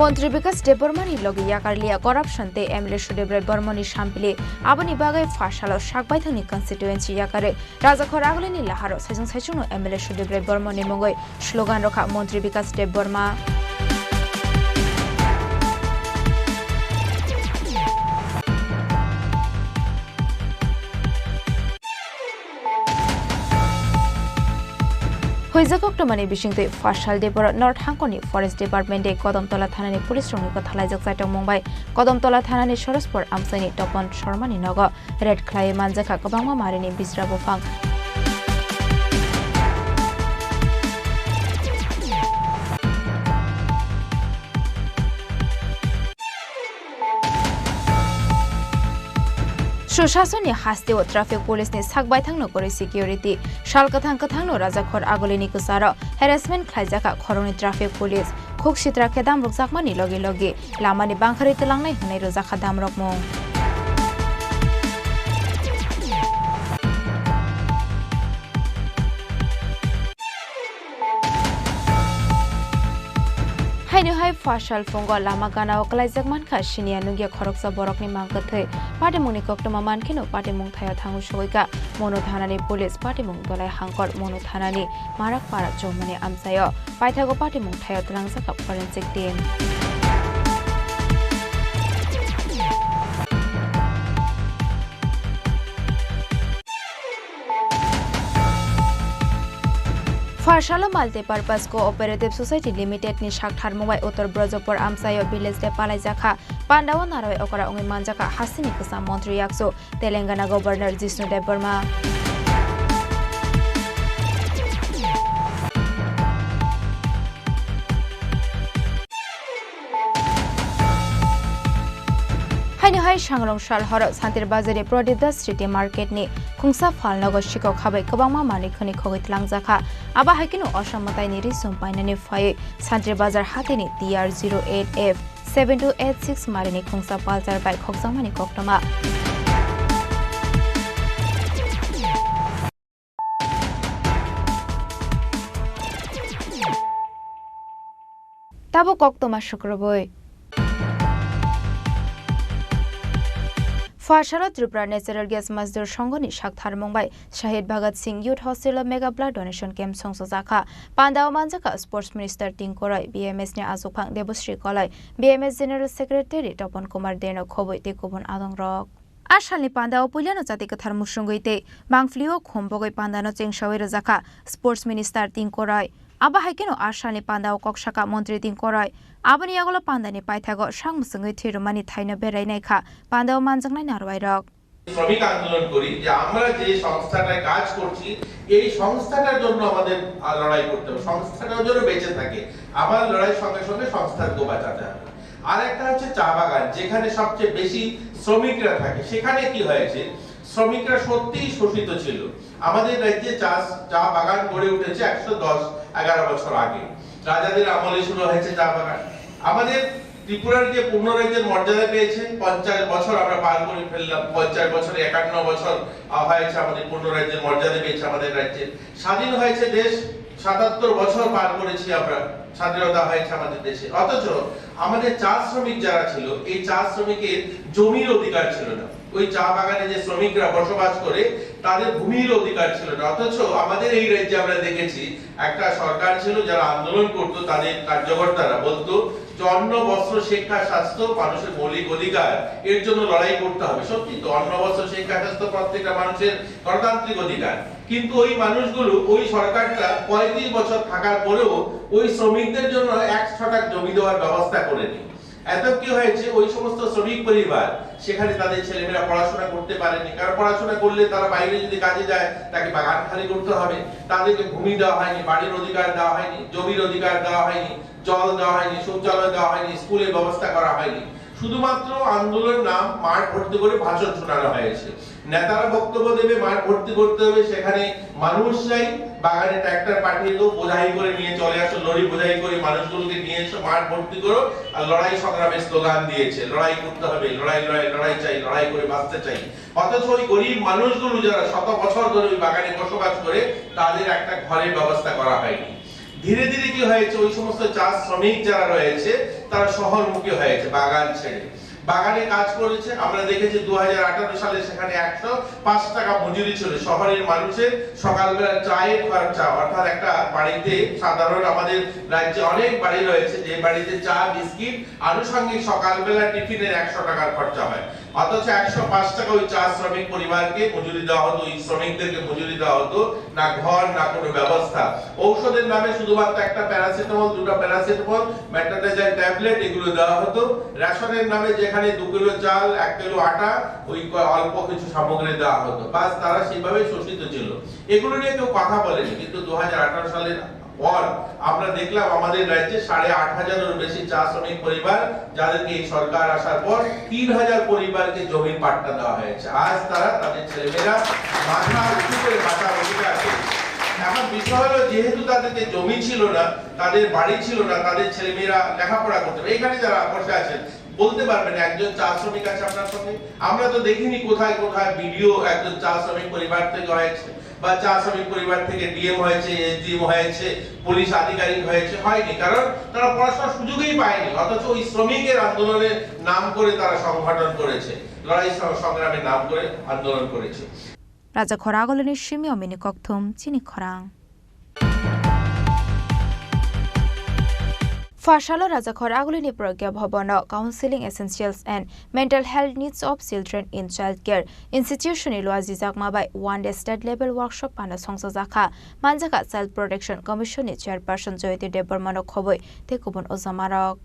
Montri Bikas Debbarmani logi yakarliya corruption tei M L A Sudebrai Bormoni sampili, aboni bagwi pha salo sakbaithangni constituency yakarwi Rajakhor Agulini laharo saichung saichungno M L A Sudebrai Bormoni mungwi slogan rwkha Montri Bikas Debbarma. Huijak koktwmani bisingtwi pha sal Debora North Hangkoni Forest Department tei Kodomtola thanani police rokni kwthalaijak chaitokmung bai Kodomtola thanani Sorospor amchaini Topon Sharmani nogo raid khlaiwi manjakha kwbangma marini bijra buphang. Susasonni hasteo traffic police ni sak baithangno kwrwi security. Sal kwthang kwthangno Rajakhor Agulini kwcharo harassment khlaijakha khoroknwi traffic police. Khuk sitra khe damrukjakmani logi logi lamani bangkharwi twlangnai hwnwi rwjakha damrokmung. Haino hai pha sal phungo lama ganao klaijak mankha siniya nungya khoroksa borokni mang kwthwi. Patimungni koktwma mankheno patimung thaio thango sogwikha Monu thanani police, patimung dolai hangkor Monu thanani Marakpara Chowmani amchaio. Paithago patimung thaio twlangjakha forensic team. Pha salo Multipurpose Cooperative Society Limited ni saktharmung bai Uttar Brajapur amchaio village day palaijakha. Pandao narwai okra wngwi manjakha hasteni kwcham montri yakchu Telangana Governor Jishnu Debbarma. Haino hai sangrong sal horo Santir Bazar ni Pradip Das City Market ni khungsa phalnogo sikok habai kwbangma manwi khwnwi khogwi twlangjakha. Abo hai kheno Assam mwtaini ri sum painani phaiwi Santir Bazar hatini T R zero eight F seven two eight six marini khungsa Pulsar bai khokjakmani koktwma. Tabuk koktwma sukrubui. Pha salo Tripura Natural Gas Mazdur Songhoni saktharmung bai Shahid Bhagat Singh Youth Hostel o Mega Blood Donation Camp songsojakha. Pandao manjakha Sports Minister Tinku Roy, B M S ni achukphang Debasree Koloi, B M S General Secretary Topon Kumar Deno khobwi tei kubun adongrok. A salni pandao puilano chati kwthar musungwi tei bangphlio khum bogwi pandano chengsawi rwjakha Sports Minister Tinku Roy. Abo hai kheno a salni pandao kok sakha Montri Tinku Roy. Aboni yagulo pandani paithago sak mwswngwi thwi rwmani thaino berai naikha pandao manjaknai narwai rok. শ্রমিক আন্দোলন করি যে আমরা যে সংস্থাটায় কাজ করছি, এই সংস্থাটার জন্য আমাদের, আহ, লড়াই করতে হবে, সংস্থাটাও যেন বেঁচে থাকে। আমার লড়াইর সঙ্গে সঙ্গে সংস্থাকেও বাঁচাতে হবে। আর একটা হচ্ছে চা বাগান, যেখানে সবচেয়ে বেশি শ্রমিকরা থাকে, সেখানে কি হয়েছে, শ্রমিকরা সত্যিই শোষিত ছিল। আমাদের রাজ্যে চা, চা বাগান গড়ে উঠেছে একশো দশ, এগারো বছর আগে। রাজাদের আমলে শুরু হয়েছে চা বাগান। আমাদের ত্রিপুরার যে পূর্ণ রাজ্যের মর্যাদা পেয়েছে, পঞ্চাশ বছর আমরা পার করে ফেললাম, পঞ্চাশ বছরে একান্ন বছর, আহ, হয়েছে আমাদের পূর্ণ রাজ্যের মর্যাদা পেয়েছে আমাদের রাজ্যে। স্বাধীন হয়েছে দেশ, সাতাত্তর বছর পার করেছি আমরা, স্বাধীনতা হয়েছে আমাদের দেশে। অথচ আমাদের চা শ্রমিক যারা ছিল, এই চা শ্রমিকের জমির অধিকার ছিল না। ওই চা বাগানে যে শ্রমিকরা বসবাস করে, তাদের ভূমির অধিকার ছিল না। অথচ আমাদের এই রাজ্যে আমরা দেখেছি, একটা সরকার ছিল, যারা আন্দোলন করত, তাদের কার্যকর্তারা বলতো যে অন্ন, বস্ত্র, শিক্ষা, স্বাস্থ্য মানুষের মৌলিক অধিকার, এর জন্য লড়াই করতে হবে। সত্যি তো, অন্ন, বস্ত্র, শিক্ষা, স্বাস্থ্য প্রত্যেকটা মানুষের গণতান্ত্রিক অধিকার। কিন্তু ওই মানুষগুলো, ওই সরকারটা পঁয়ত্রিশ বছর থাকার পরেও ওই শ্রমিকদের জন্য এক ছটাক জমি দেওয়ার ব্যবস্থা করেনি। এত কি হয়েছে, ওই সমস্ত শ্রমিক পরিবার, সেখানে তাদের ছেলেমেয়েরা পড়াশোনা করতে পারেনি, কারণ পড়াশোনা করলে তারা বাইরে যদি কাজে যায়, তাকে বাগান খালি করতে হবে। তাদেরকে ভূমি দেওয়া হয়নি, বাড়ির অধিকার দেওয়া হয়নি, জমির অধিকার দেওয়া হয়নি, জল দেওয়া হয়নি, শৌচালয় দেওয়া হয়নি, স্কুলের ব্যবস্থা করা হয়নি। শুধুমাত্র আন্দোলন নাম, মাঠ ভর্তি করে ভাষণ শোনানো হয়েছে। নেতারা বক্তব্য দেবে, মাঠ ভর্তি করতে হবে, সেখানে মানুষ চাই, বাগানে ট্রাক্টর পাঠিয়ে দেবো, বোঝাই করে নিয়ে চলে আসো, লরি বোঝাই করে মানুষগুলোকে নিয়ে এসো, মাঠ ভর্তি করো, আর লড়াই সংগ্রামের স্লোগান দিয়েছে, লড়াই করতে হবে, লড়াই, লড়াই, লড়াই চাই, লড়াই করে বাঁচতে চাই। অথচ ওই গরিব মানুষগুলো যারা শত বছর ধরে ওই বাগানে বসবাস করে, তাদের একটা ঘরের ব্যবস্থা করা হয়নি। ধীরে ধীরে কি হয়েছে, ওই সমস্ত চা শ্রমিক যারা রয়েছে, তারা শহরমুখী হয়েছে বাগান ছেড়ে। বাগানে কাজ করেছে। আমরা দেখেছি দু হাজার আঠারো সালে সেখানে একশো পাঁচ টাকা মজুরি ছিল। শহরের মানুষের সকালবেলা চায়ের খরচা, অর্থাৎ একটা বাড়িতে, সাধারণ আমাদের রাজ্যে অনেক বাড়ি রয়েছে, যে বাড়িতে চা, বিস্কিট, আনুষঙ্গিক সকালবেলা টিফিনের একশো টাকার খরচা হয়। অথচ একশো পাঁচ টাকা ওই চা শ্রমিক পরিবারকে মজুরি দেওয়া হতো, ওই শ্রমিকদেরকে মজুরি দেওয়া হতো, না ঘর, না কোনো ব্যবস্থা। ঔষধের নামে শুধুমাত্র একটা প্যারাসিটামল, দুটো প্যারাসিটামল, মেট্রোনেজাইন ট্যাবলেট, এগুলো দেওয়া হতো। রেশনের নামে যেখানে দু কিলো চাল, এক কিলো আটা, ওই ক-, অল্প কিছু সামগ্রী দেওয়া হতো। বাস, তারা সেইভাবেই শোষিত ছিল। এগুলো নিয়ে কেউ কথা বলেনি। কিন্তু দু হাজার আঠারো সালের পর আমরা দেখলাম আমাদের রাজ্যে সাড়ে আট হাজারেরও বেশি চা শ্রমিক পরিবার, যাদেরকে এই সরকার আসার পর তিন হাজার পরিবারকে জমির পাট্টা দেওয়া হয়েছে। আজ তারা তাদের ছেলেমেয়েরা মাথা উঁচু করে বাঁচার অধিকার পেয়েছে। এখন বিষয় হলো, যেহেতু তাদের যে জমি ছিল না, তাদের বাড়ি ছিল না, তাদের ছেলেমেয়েরা লেখাপড়া করতে পারে। এখানে যারা বসে আছেন, বলতে পারবেন, একজন চা শ্রমিক আছে আপনার সঙ্গে? আমরা তো দেখিনি কোথায় কোথায় বিডিও একজন চা শ্রমিক পরিবার থেকে হয়েছে, বা চা শ্রমিক পরিবার থেকে ডিএম হয়েছে, এসডিএম হয়েছে, পুলিশ আধিকারিক হয়েছে, হয়নি। কারণ তারা পড়াশোনার সুযোগই পায়নি। অথচ ওই শ্রমিকের আন্দোলনের নাম করে তারা সংগঠন করেছে, লড়াই সং-, সংগ্রামের নাম করে আন্দোলন করেছে। Raja Khoragulini Simio Mini Kokthum, Chini Khorang. Phasalo Rajakhor Agulini Pragya Bhavan o Counseling Essentials and Mental Health Needs of Children in Child Care Institution ni luajijakma bai One Day State Level Workshop phano songchajakha, manjakha Child Protection Commission ni Chairperson Jayanti Debbarma no khobwi tei kubun ojamarok.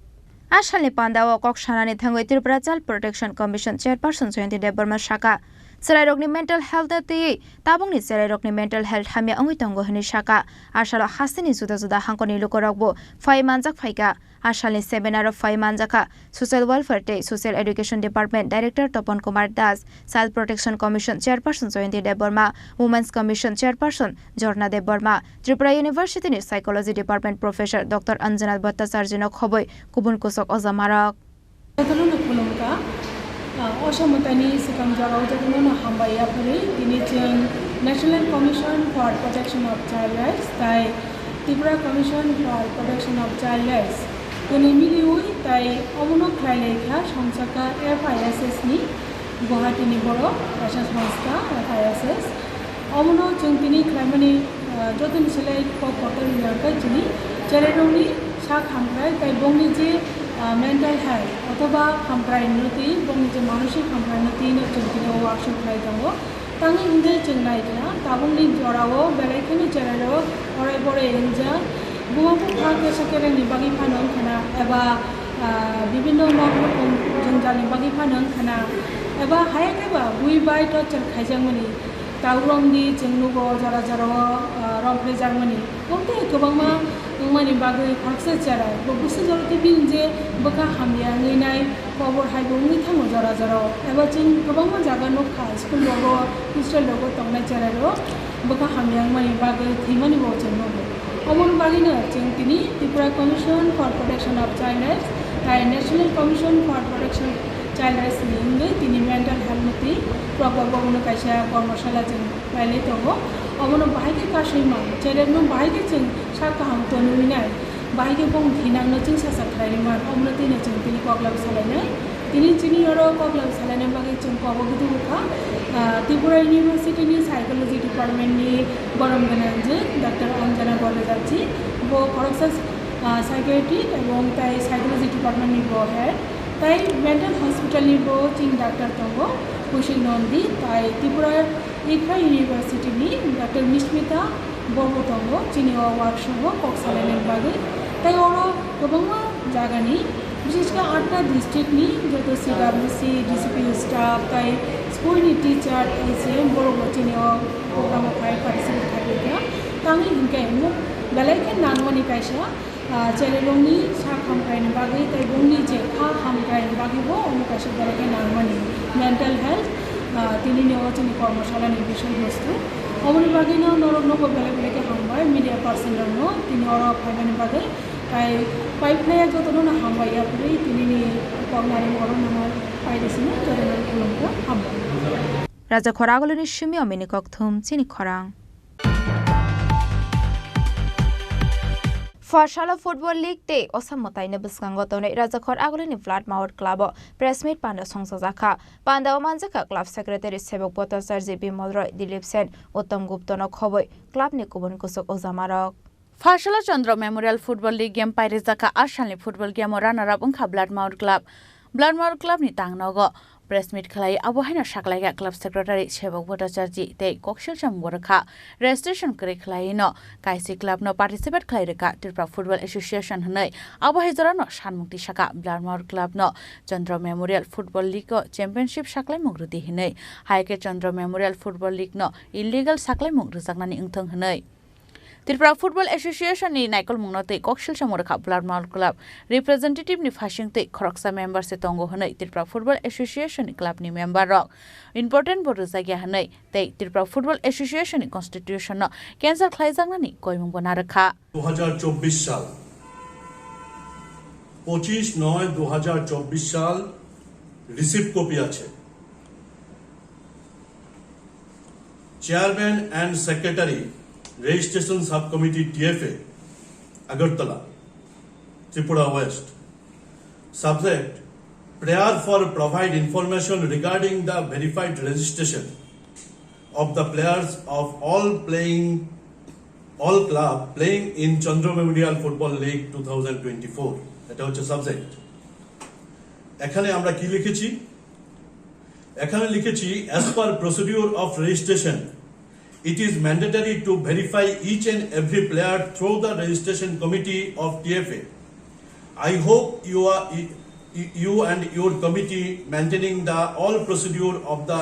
A salni pandao kok sanani thangwi Tripura Child Protection Commission Chairperson Jayanti Debbarma sakha, chwrairokni mental health no twiwi tabukni chwrairokni mental health hamya wngwi tongo hwnwi sakha. A salo hasteni juda juda hangkoni lukurokbo phai manjak phaikha. A salni seminar-o phai manjakha Social Welfare tei Social Education Department Director Topon Kumar Das, Child Protection Commission Chairperson Jayanti Debbarma, Women's Commission Chairperson Jorna Debbarma, Tripura University ni Psychology Department Professor Doctor Anjana Bhattacharjee no khobwi kubun kusuk ojamarok. Jotono no khulumkha. Ah, o samung tani swkang jorao jotono no hambai yaphari. Tini chwng National Commission for Protection of Child Rights tai Tripura Commission for Protection of Child Rights kwnwi miliwi tai omono khlai lai kha, songchakha F I S S ni Guwahati ni borok kaisa songstha F I S S. Omono chwng tini khlaimani, ah, jotoni selai kok kotor wngya khe chini cherairokni sak hamkrai tai bongni je, ah, mental health othoba hamkrai no twi bongni je manosik hamkrai no twi no chwng tini o workshop khlai tongo. Tangwi hwnkhe chwng nai kha tabukni jorao belai kheno cherairok orai borai wngjak. Buma bupha kesa kerengni bagwi phano wngkha na eba, ah, bibinno nok nukhung jwngjalni bagwi phano wngkha na eba haya khe ba bui bai torture khaijakmani. Taurok di chwng nugo jora jora o, ah, romphrejakmani. Obotwi kwbangma wngmani bagwi khoroksa cherai. Bo busi jorokhe bini je bwkha hamya wngwi nai kobor hai bo wngwi thango jora jora o. Eba chwng kwbangma jaga nukha, school rogo, hostel rogo tongnai cherai rok bwkha hamya wngmani bagwi thwimani bo chwng nugo. Oboni bagwino chwng tini Tripura Commission for Protection of Child Rights tai National Commission for Protection Child Rights ni wngwi tini mental health ni twi program bo kaisa kormosala chwng khlailai tongo. Obono bahai khe kasui man, cherepno bahai khe chwng sak kaham tonwi nai, bahai khe bong thinangno chwng sasak khlairwi man, obono twino chwng tini koklap salainai. Tini chini oro koklap salaina bagwi chwng kobo gudu bukha, ah, Tripura University ni Psychology Department ni borom gwnang je Doctor Anjana Bhattacharjee, bo khoroksa, ah, psychiatric ebong tai Psychology Department ni bo head, tai mental hospital ni bo chini doctor tongo, Kushik Nandi, tai Tripura Ikhrai University ni Doctor Mishmita bo bo tongo chini o workshop o kok salaina bagwi. Tai oro kwbangma jagani, bishesh khe atta district ni joto C W C, D C P staff tai school ni teacher, S A M borok bo chini o program o phai participate khaikha. Tangwi hinkhe belai khe nangmani kaisa, ah, cherairokni sak hamkraini bagwi tei bongni je kha hamkraini bagwi bo omo kaisa belai khe nangmani mental health. Ah, tini ni o chini kormosalani bisoi bostu. Oboni bagwi no norok no bo belai belai khe hambai media person rok no tini oro phaimani bagwi. Tai pai phlai ya joto no no hambai ya phuri tini ni koknari oro no no pai di sini joto no khulumkha hambai. Raja Khoragulini simi omini kokthum chini khorang. Pharsala Football League tei Osam mwtaini bwskango tonwi Rajakhor Agulini Blood Mawar Club o press meet panda songchajakha. Panda o manjakha club secretary Sebok Bhattacharjee, Bimal Roy, Dilip Sen, Uttam Gupta no khobwi club ni kubun kuchuk ujamarok. Pharsala Chandra Memorial Football League game pairijakha. A salni football game o runner up wngkha Blood Mawar Club. Blood Mawar Club ni tangnogo press meet khlai, abo haino saklaikha club secretary Sebok Bhattacharjee tei koksil chamung rwkha. Registration kwrwi khlai no kaisi club no participate khlai rwkha Tripura Football Association hwnwi. Abo hai jora no sanmung tisakha Blood Mawar Club no Chandra Memorial Football League o championship saklaimung rwdi hwnwi. Hai khe Chandra Memorial Football League no illegal saklaimung rwjaknani wngthung hwnwi. Tripura Football Association ni naikolmungno tei koksil samung rwkha Blood Mawar Club representative ni phasing tei khoroksa member se tongo hwnwi Tripura Football Association ni club ni member rok important bo rwjakya hwnwi tei Tripura Football Association ni constitution no cancel khlaijaknani koimung bo narwkha. দু হাজার চব্বিশ সাল, পঁচিশ নয় দু হাজার চব্বিশ সাল, রিসিভ কপি আছে। Chairman and Secretary, Registration Sub Committee, T F A, Agartala, Tripura West. Subject: Prayer for provide information regarding the verified registration of the players of all playing, all club playing in Chandra Memorial Football League two thousand twenty four. এটা হচ্ছে সাবজেক্ট। এখানে আমরা কি লিখেছি? এখানে লিখেছি, as per procedure of registration, it is mandatory to verify each and every player through the registration committee of T F A. I hope you are, you and your committee maintaining the all procedure of the,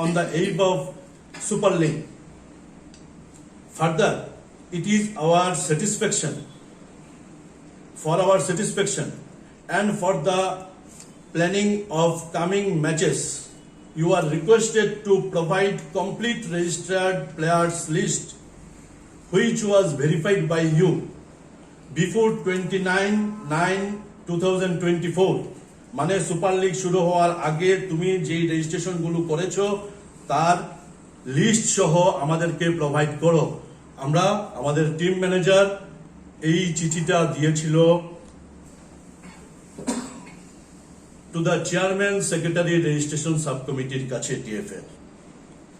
on the eve of Super League. Further, it is our satisfaction, for our satisfaction and for the planning of coming matches, you are requested to provide complete registered players list which was verified by you before twenty nine nine two thousand twenty four, মানে super league শুরু হওয়ার আগে তুমি যেই রেজিস্ট্রেশনগুলো করেছো, তার লিস্ট সহ আমাদেরকে প্রোভাইড করো। আমরা, আমাদের টিম ম্যানেজার এই চিঠিটা দিয়েছিল to the chairman secretary registration sub কমিটির কাছে, টিএফএ,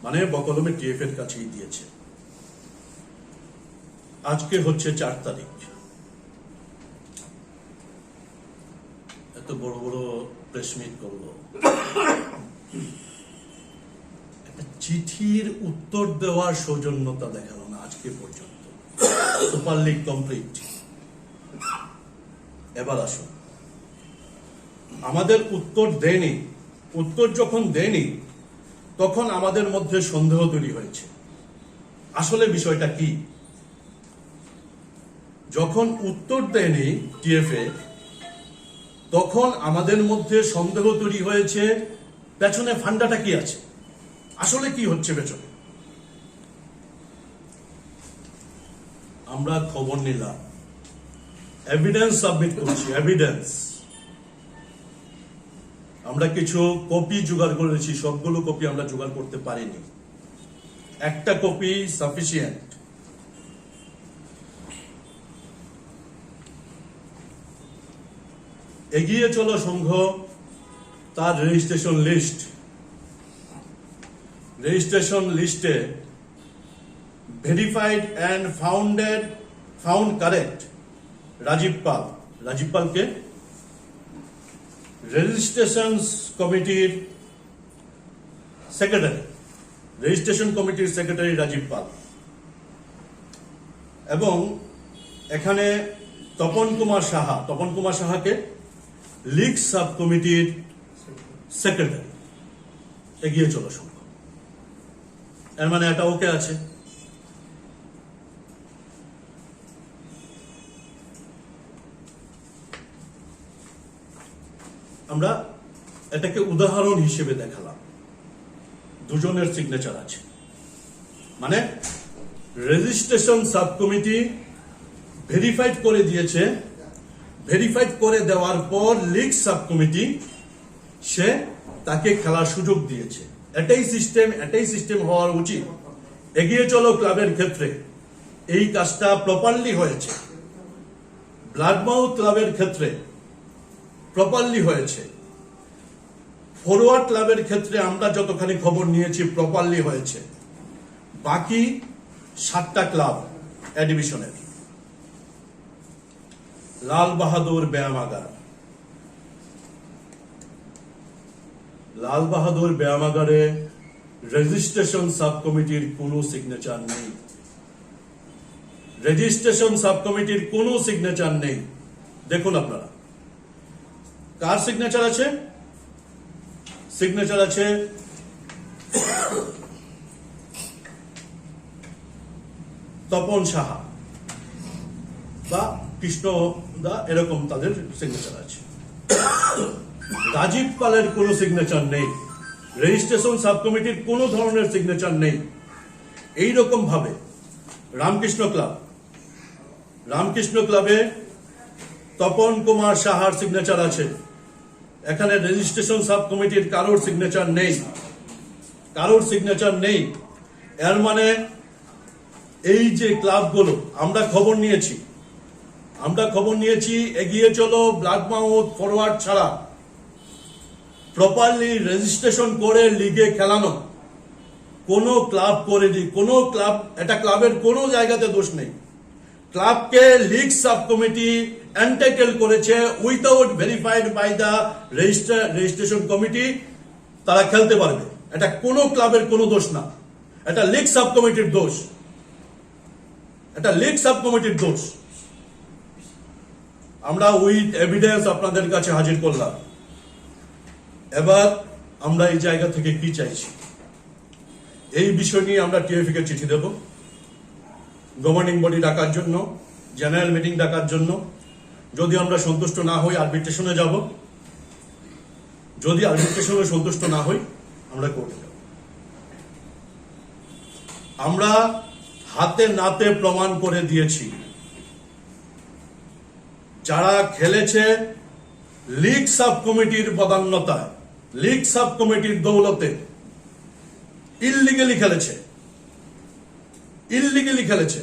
মানে বকলমে টিএফএ এর কাছেই দিয়েছে। আজকে হচ্ছে চার তারিখ, এত বড় বড় প্রেস মিট করলো, একটা চিঠির উত্তর দেওয়ার সৌজন্যতা দেখালো না আজকে পর্যন্ত। Super league complete. এবার আসুন, আমাদের উত্তর দেয়নি। উত্তর যখন দেয়নি, তখন আমাদের মধ্যে সন্দেহ তৈরি হয়েছে, আসলে বিষয়টা কি। যখন উত্তর দেয়নি টিএফএ, তখন আমাদের মধ্যে সন্দেহ তৈরি হয়েছে পেছনে ফান্ডাটা কি আছে, আসলে কি হচ্ছে পেছনে। আমরা খবর নিলাম, এভিডেন্স সাবমিট করছি, এভিডেন্স। আমরা কিছু কপি জোগাড় করেছি, সবগুলো কপি আমরা জোগাড় করতে পারিনি, একটা কপি সাফিসিয়েন্ট। এগিয়ে চলো সংঘ, তার রেজিস্ট্রেশন লিস্ট, রেজিস্ট্রেশন লিস্টে verified and founded, found correct Rajib Pal. Rajib পালকে রেজিস্ট্রেশন কমিটির সেক্রেটারি, রেজিস্ট্রেশন কমিটির সেক্রেটারি রাজীব পাল এবং এখানে তপন কুমার সাহা, তপন কুমার সাহাকে লিগ সাব কমিটির সেক্রেটারি। এগিয়ে চলো সংঘ, এর মানে এটা ওকে আছে। আমরা এটাকে উদাহরণ হিসেবে দেখালাম। দুজনের সিগনেচার আছে। মানে, রেজিস্ট্রেশন সাব কমিটি ভেরিফাইড করে দিয়েছে। ভেরিফাইড করে দেওয়ার পর লিগ সাব কমিটি সে তাকে খেলার সুযোগ দিয়েছে। এটাই সিস্টেম, এটাই সিস্টেম হওয়ার উচিত। এগিয়ে চলো ক্লাবের ক্ষেত্রে এই কাজটা প্রপারলি হয়েছে। ব্লাডমাউথ ক্লাবের ক্ষেত্রে প্রপারলি হয়েছে। ফরোয়ার্ড ক্লাবের ক্ষেত্রে আমরা যতখানি খবর নিয়েছি, প্রপারলি হয়েছে। বাকি সাতটা ক্লাব এ ডিভিশনের, লাল বাহাদুর ব্যায়ামাগার, লাল বাহাদুর ব্যায়ামাগারে রেজিস্ট্রেশন সাব কমিটির কোনো সিগনেচার নেই। রেজিস্ট্রেশন সাব কমিটির কোনো সিগনেচার নেই। দেখুন আপনারা, কার সিগনেচার আছে? সিগনেচার আছে তপন সাহা বা কৃষ্ণ দা, এরকম তাদের সিগনেচার আছে। রাজীব পালের কোনো সিগনেচার নেই, রেজিস্ট্রেশন সাব কমিটির কোনো ধরনের সিগনেচার নেই। এইরকম ভাবে রামকৃষ্ণ ক্লাব, রামকৃষ্ণ ক্লাবে তপন কুমার সাহার সিগনেচার আছে। এখানে রেজিস্ট্রেশন সাব কমিটির কারোর সিগনেচার নেই, কারোর সিগনেচার নেই। এর মানে এই যে ক্লাবগুলো, আমরা খবর নিয়েছি, আমরা খবর নিয়েছি, এগিয়ে চলো, ব্লাডমাউথ, ফরোয়ার্ড ছাড়া প্রপারলি রেজিস্ট্রেশন করে লিগে খেলানো কোনো ক্লাব করেনি। কোনো ক্লাব, এটা ক্লাবের কোনো জায়গাতে দোষ নেই। ক্লাবকে লিগ সাব কমিটি এন্টাইটেল করেছে, without verified by the registration committee তারা খেলতে পারবে। এটা কোনো ক্লাবের কোনো দোষ না, এটা লিগ সাব কমিটির দোষ, এটা লিগ সাব কমিটির দোষ। আমরা উইথ এভিডেন্স আপনাদের কাছে হাজির করলাম। এবার আমরা এই জায়গা থেকে কি চাইছি, এই বিষয় নিয়ে আমরা টিএফএ কে চিঠি দেব, গভর্নিং বডি ডাকার জন্য, জেনারেল মিটিং ডাকার জন্য। যদি আমরা সন্তুষ্ট না হই, আরবিট্রেশনে যাব। যদি আরবিট্রেশনে সন্তুষ্ট না হই, আমরা কোর্টে যাব। আমরা হাতে নাতে প্রমাণ করে দিয়েছি, যারা খেলেছে লিগ সাব কমিটির বদান্যতায়, লিগ সাব কমিটির দৌলতে ইললিগালি খেলেছে, ইললিগালি খেলেছে।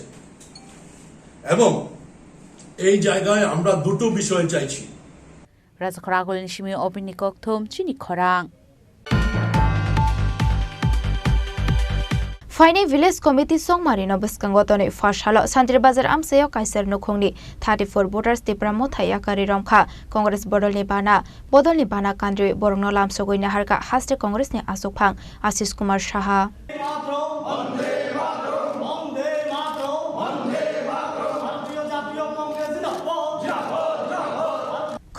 এবং এই জায়গায় আমরা দুটো বিষয় চাইছি। Rajakhor Agulni simi obini kokthum chini khorang. Phainai village committee songmarino bwskango tonwi first halo Santri Bazar amchaio kaisa nukhungni thirty four voters Tipra Motha yakarwi romkha. Congress bodolni bana, bodolni bana kandriwi borokno lamsogwi naharkha haste Congressni achukphang Ashish Kumar Saha.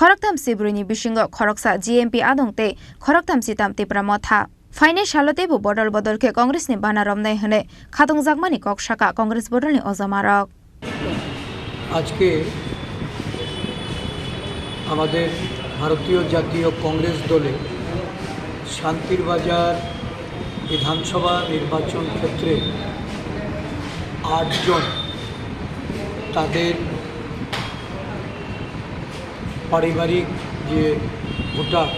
Khoroktham sibrwini bisingo khoroksa G M P adong tei khoroktham sitam Tipra Motha. Phainai salo teibo bodol bodol khe Congressni bana romnai hwnwi khatungjakmani kok sakha Congress bodolni ojamarok. আজকে আমাদের ভারতীয় জাতীয় কংগ্রেস দলে শান্তির বাজার বিধানসভা নির্বাচন ক্ষেত্রে আটজন তাদের পারিবারিক যে ভোটার,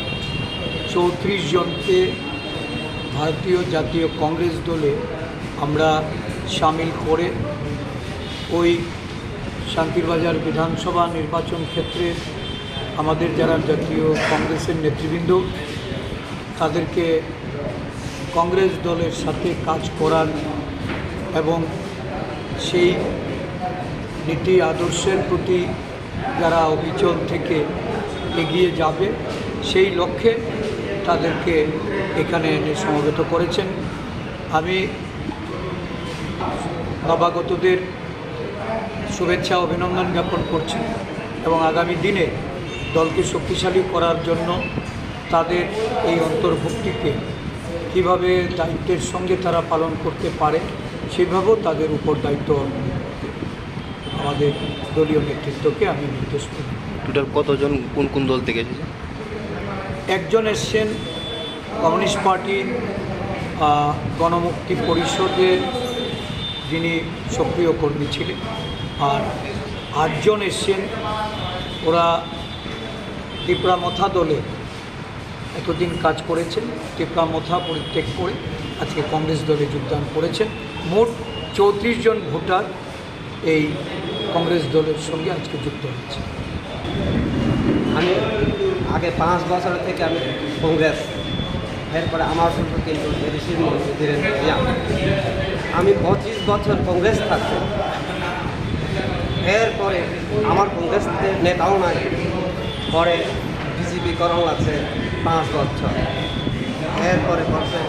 চৌত্রিশ জনকে ভারতীয় জাতীয় কংগ্রেস দলে আমরা সামিল করে ওই শান্তিরবাজার বিধানসভা নির্বাচন ক্ষেত্রে আমাদের যারা জাতীয় কংগ্রেসের নেতৃবৃন্দ, তাদেরকে কংগ্রেস দলের সাথে কাজ করার এবং সেই নীতি আদর্শের প্রতি যারা অবিচল থেকে এগিয়ে যাবে, সেই লক্ষ্যে তাদেরকে এখানে এনে সমবেত করেছেন। আমি নবাগতদের শুভেচ্ছা অভিনন্দন জ্ঞাপন করছি এবং আগামী দিনে দলকে শক্তিশালী করার জন্য তাদের এই অন্তর্ভুক্তিকে কীভাবে দায়িত্বের সঙ্গে তারা পালন করতে পারে, সেভাবেও তাদের উপর দায়িত্ব অর্পণ করতে আমাদের দলীয় নেতৃত্বকে আমি নির্দেশ করি। টোটাল কতজন কোন কোন দল থেকে এসেছে? একজন এসছেন কমিউনিস্ট পার্টির আহ, গণমুক্তি পরিষদের যিনি সক্রিয় কর্মী ছিলেন, আর আটজন এসছেন, ওরা তিপ্রা মথা দলে এতদিন কাজ করেছেন, তিপ্রা মথা পরিত্যাগ করে আজকে কংগ্রেস দলে যোগদান করেছেন। মোট চৌত্রিশ জন ভোটার এই কংগ্রেস দলের সঙ্গে আজকে যুক্ত হয়েছে। আমি আগে পাঁচ বছর থেকে আমি কংগ্রেস, এরপরে আমার সঙ্গে কিন্তু এডিসির মন্ত্রী ধীরেন ভূঁইয়া। আমি পঁচিশ বছর কংগ্রেস থাকতে, এরপরে আমার কংগ্রেস নেতাও নাই, পরে বিজেপি করং লাগছে পাঁচ বছর, এরপরে করছে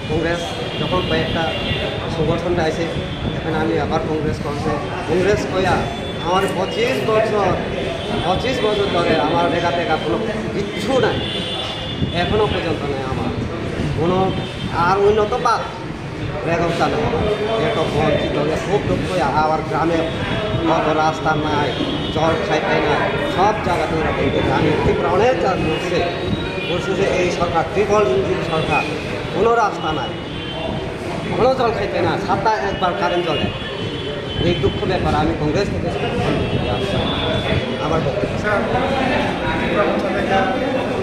কংগ্রেস। যখন কয়েকটা সংগঠন আছে, এখানে আমি আবার কংগ্রেস করছে। কংগ্রেস কইয়া আমার পঁচিশ বছর, পঁচিশ বছর ধরে আমার লেখা টেখা কোনো কিচ্ছু নাই, এখনো পর্যন্ত নেই আমার কোনো। আর উন্নত বাদ বেগম চালু, এত বঞ্চিত হয়ে খুব দুঃখ হয়। আবার গ্রামে কত রাস্তা নাই, জল খাইতে না, সব জায়গাতে এরকম। আমি ত্রিপুরা অনেক জায়গা ঘুরছে, ঘুরছে যে এই সরকার ট্রিপল ইঞ্জিন সরকার, কোনো রাস্তা নাই, কোনো জল খাইতে না, সপ্তাহে একবার কারেন্ট জ্বলে। এই দুঃখ ব্যাপার আমি কংগ্রেস থেকে আমার বক্তব্য। স্যার, ত্রিপুরা মোর্চা থেকে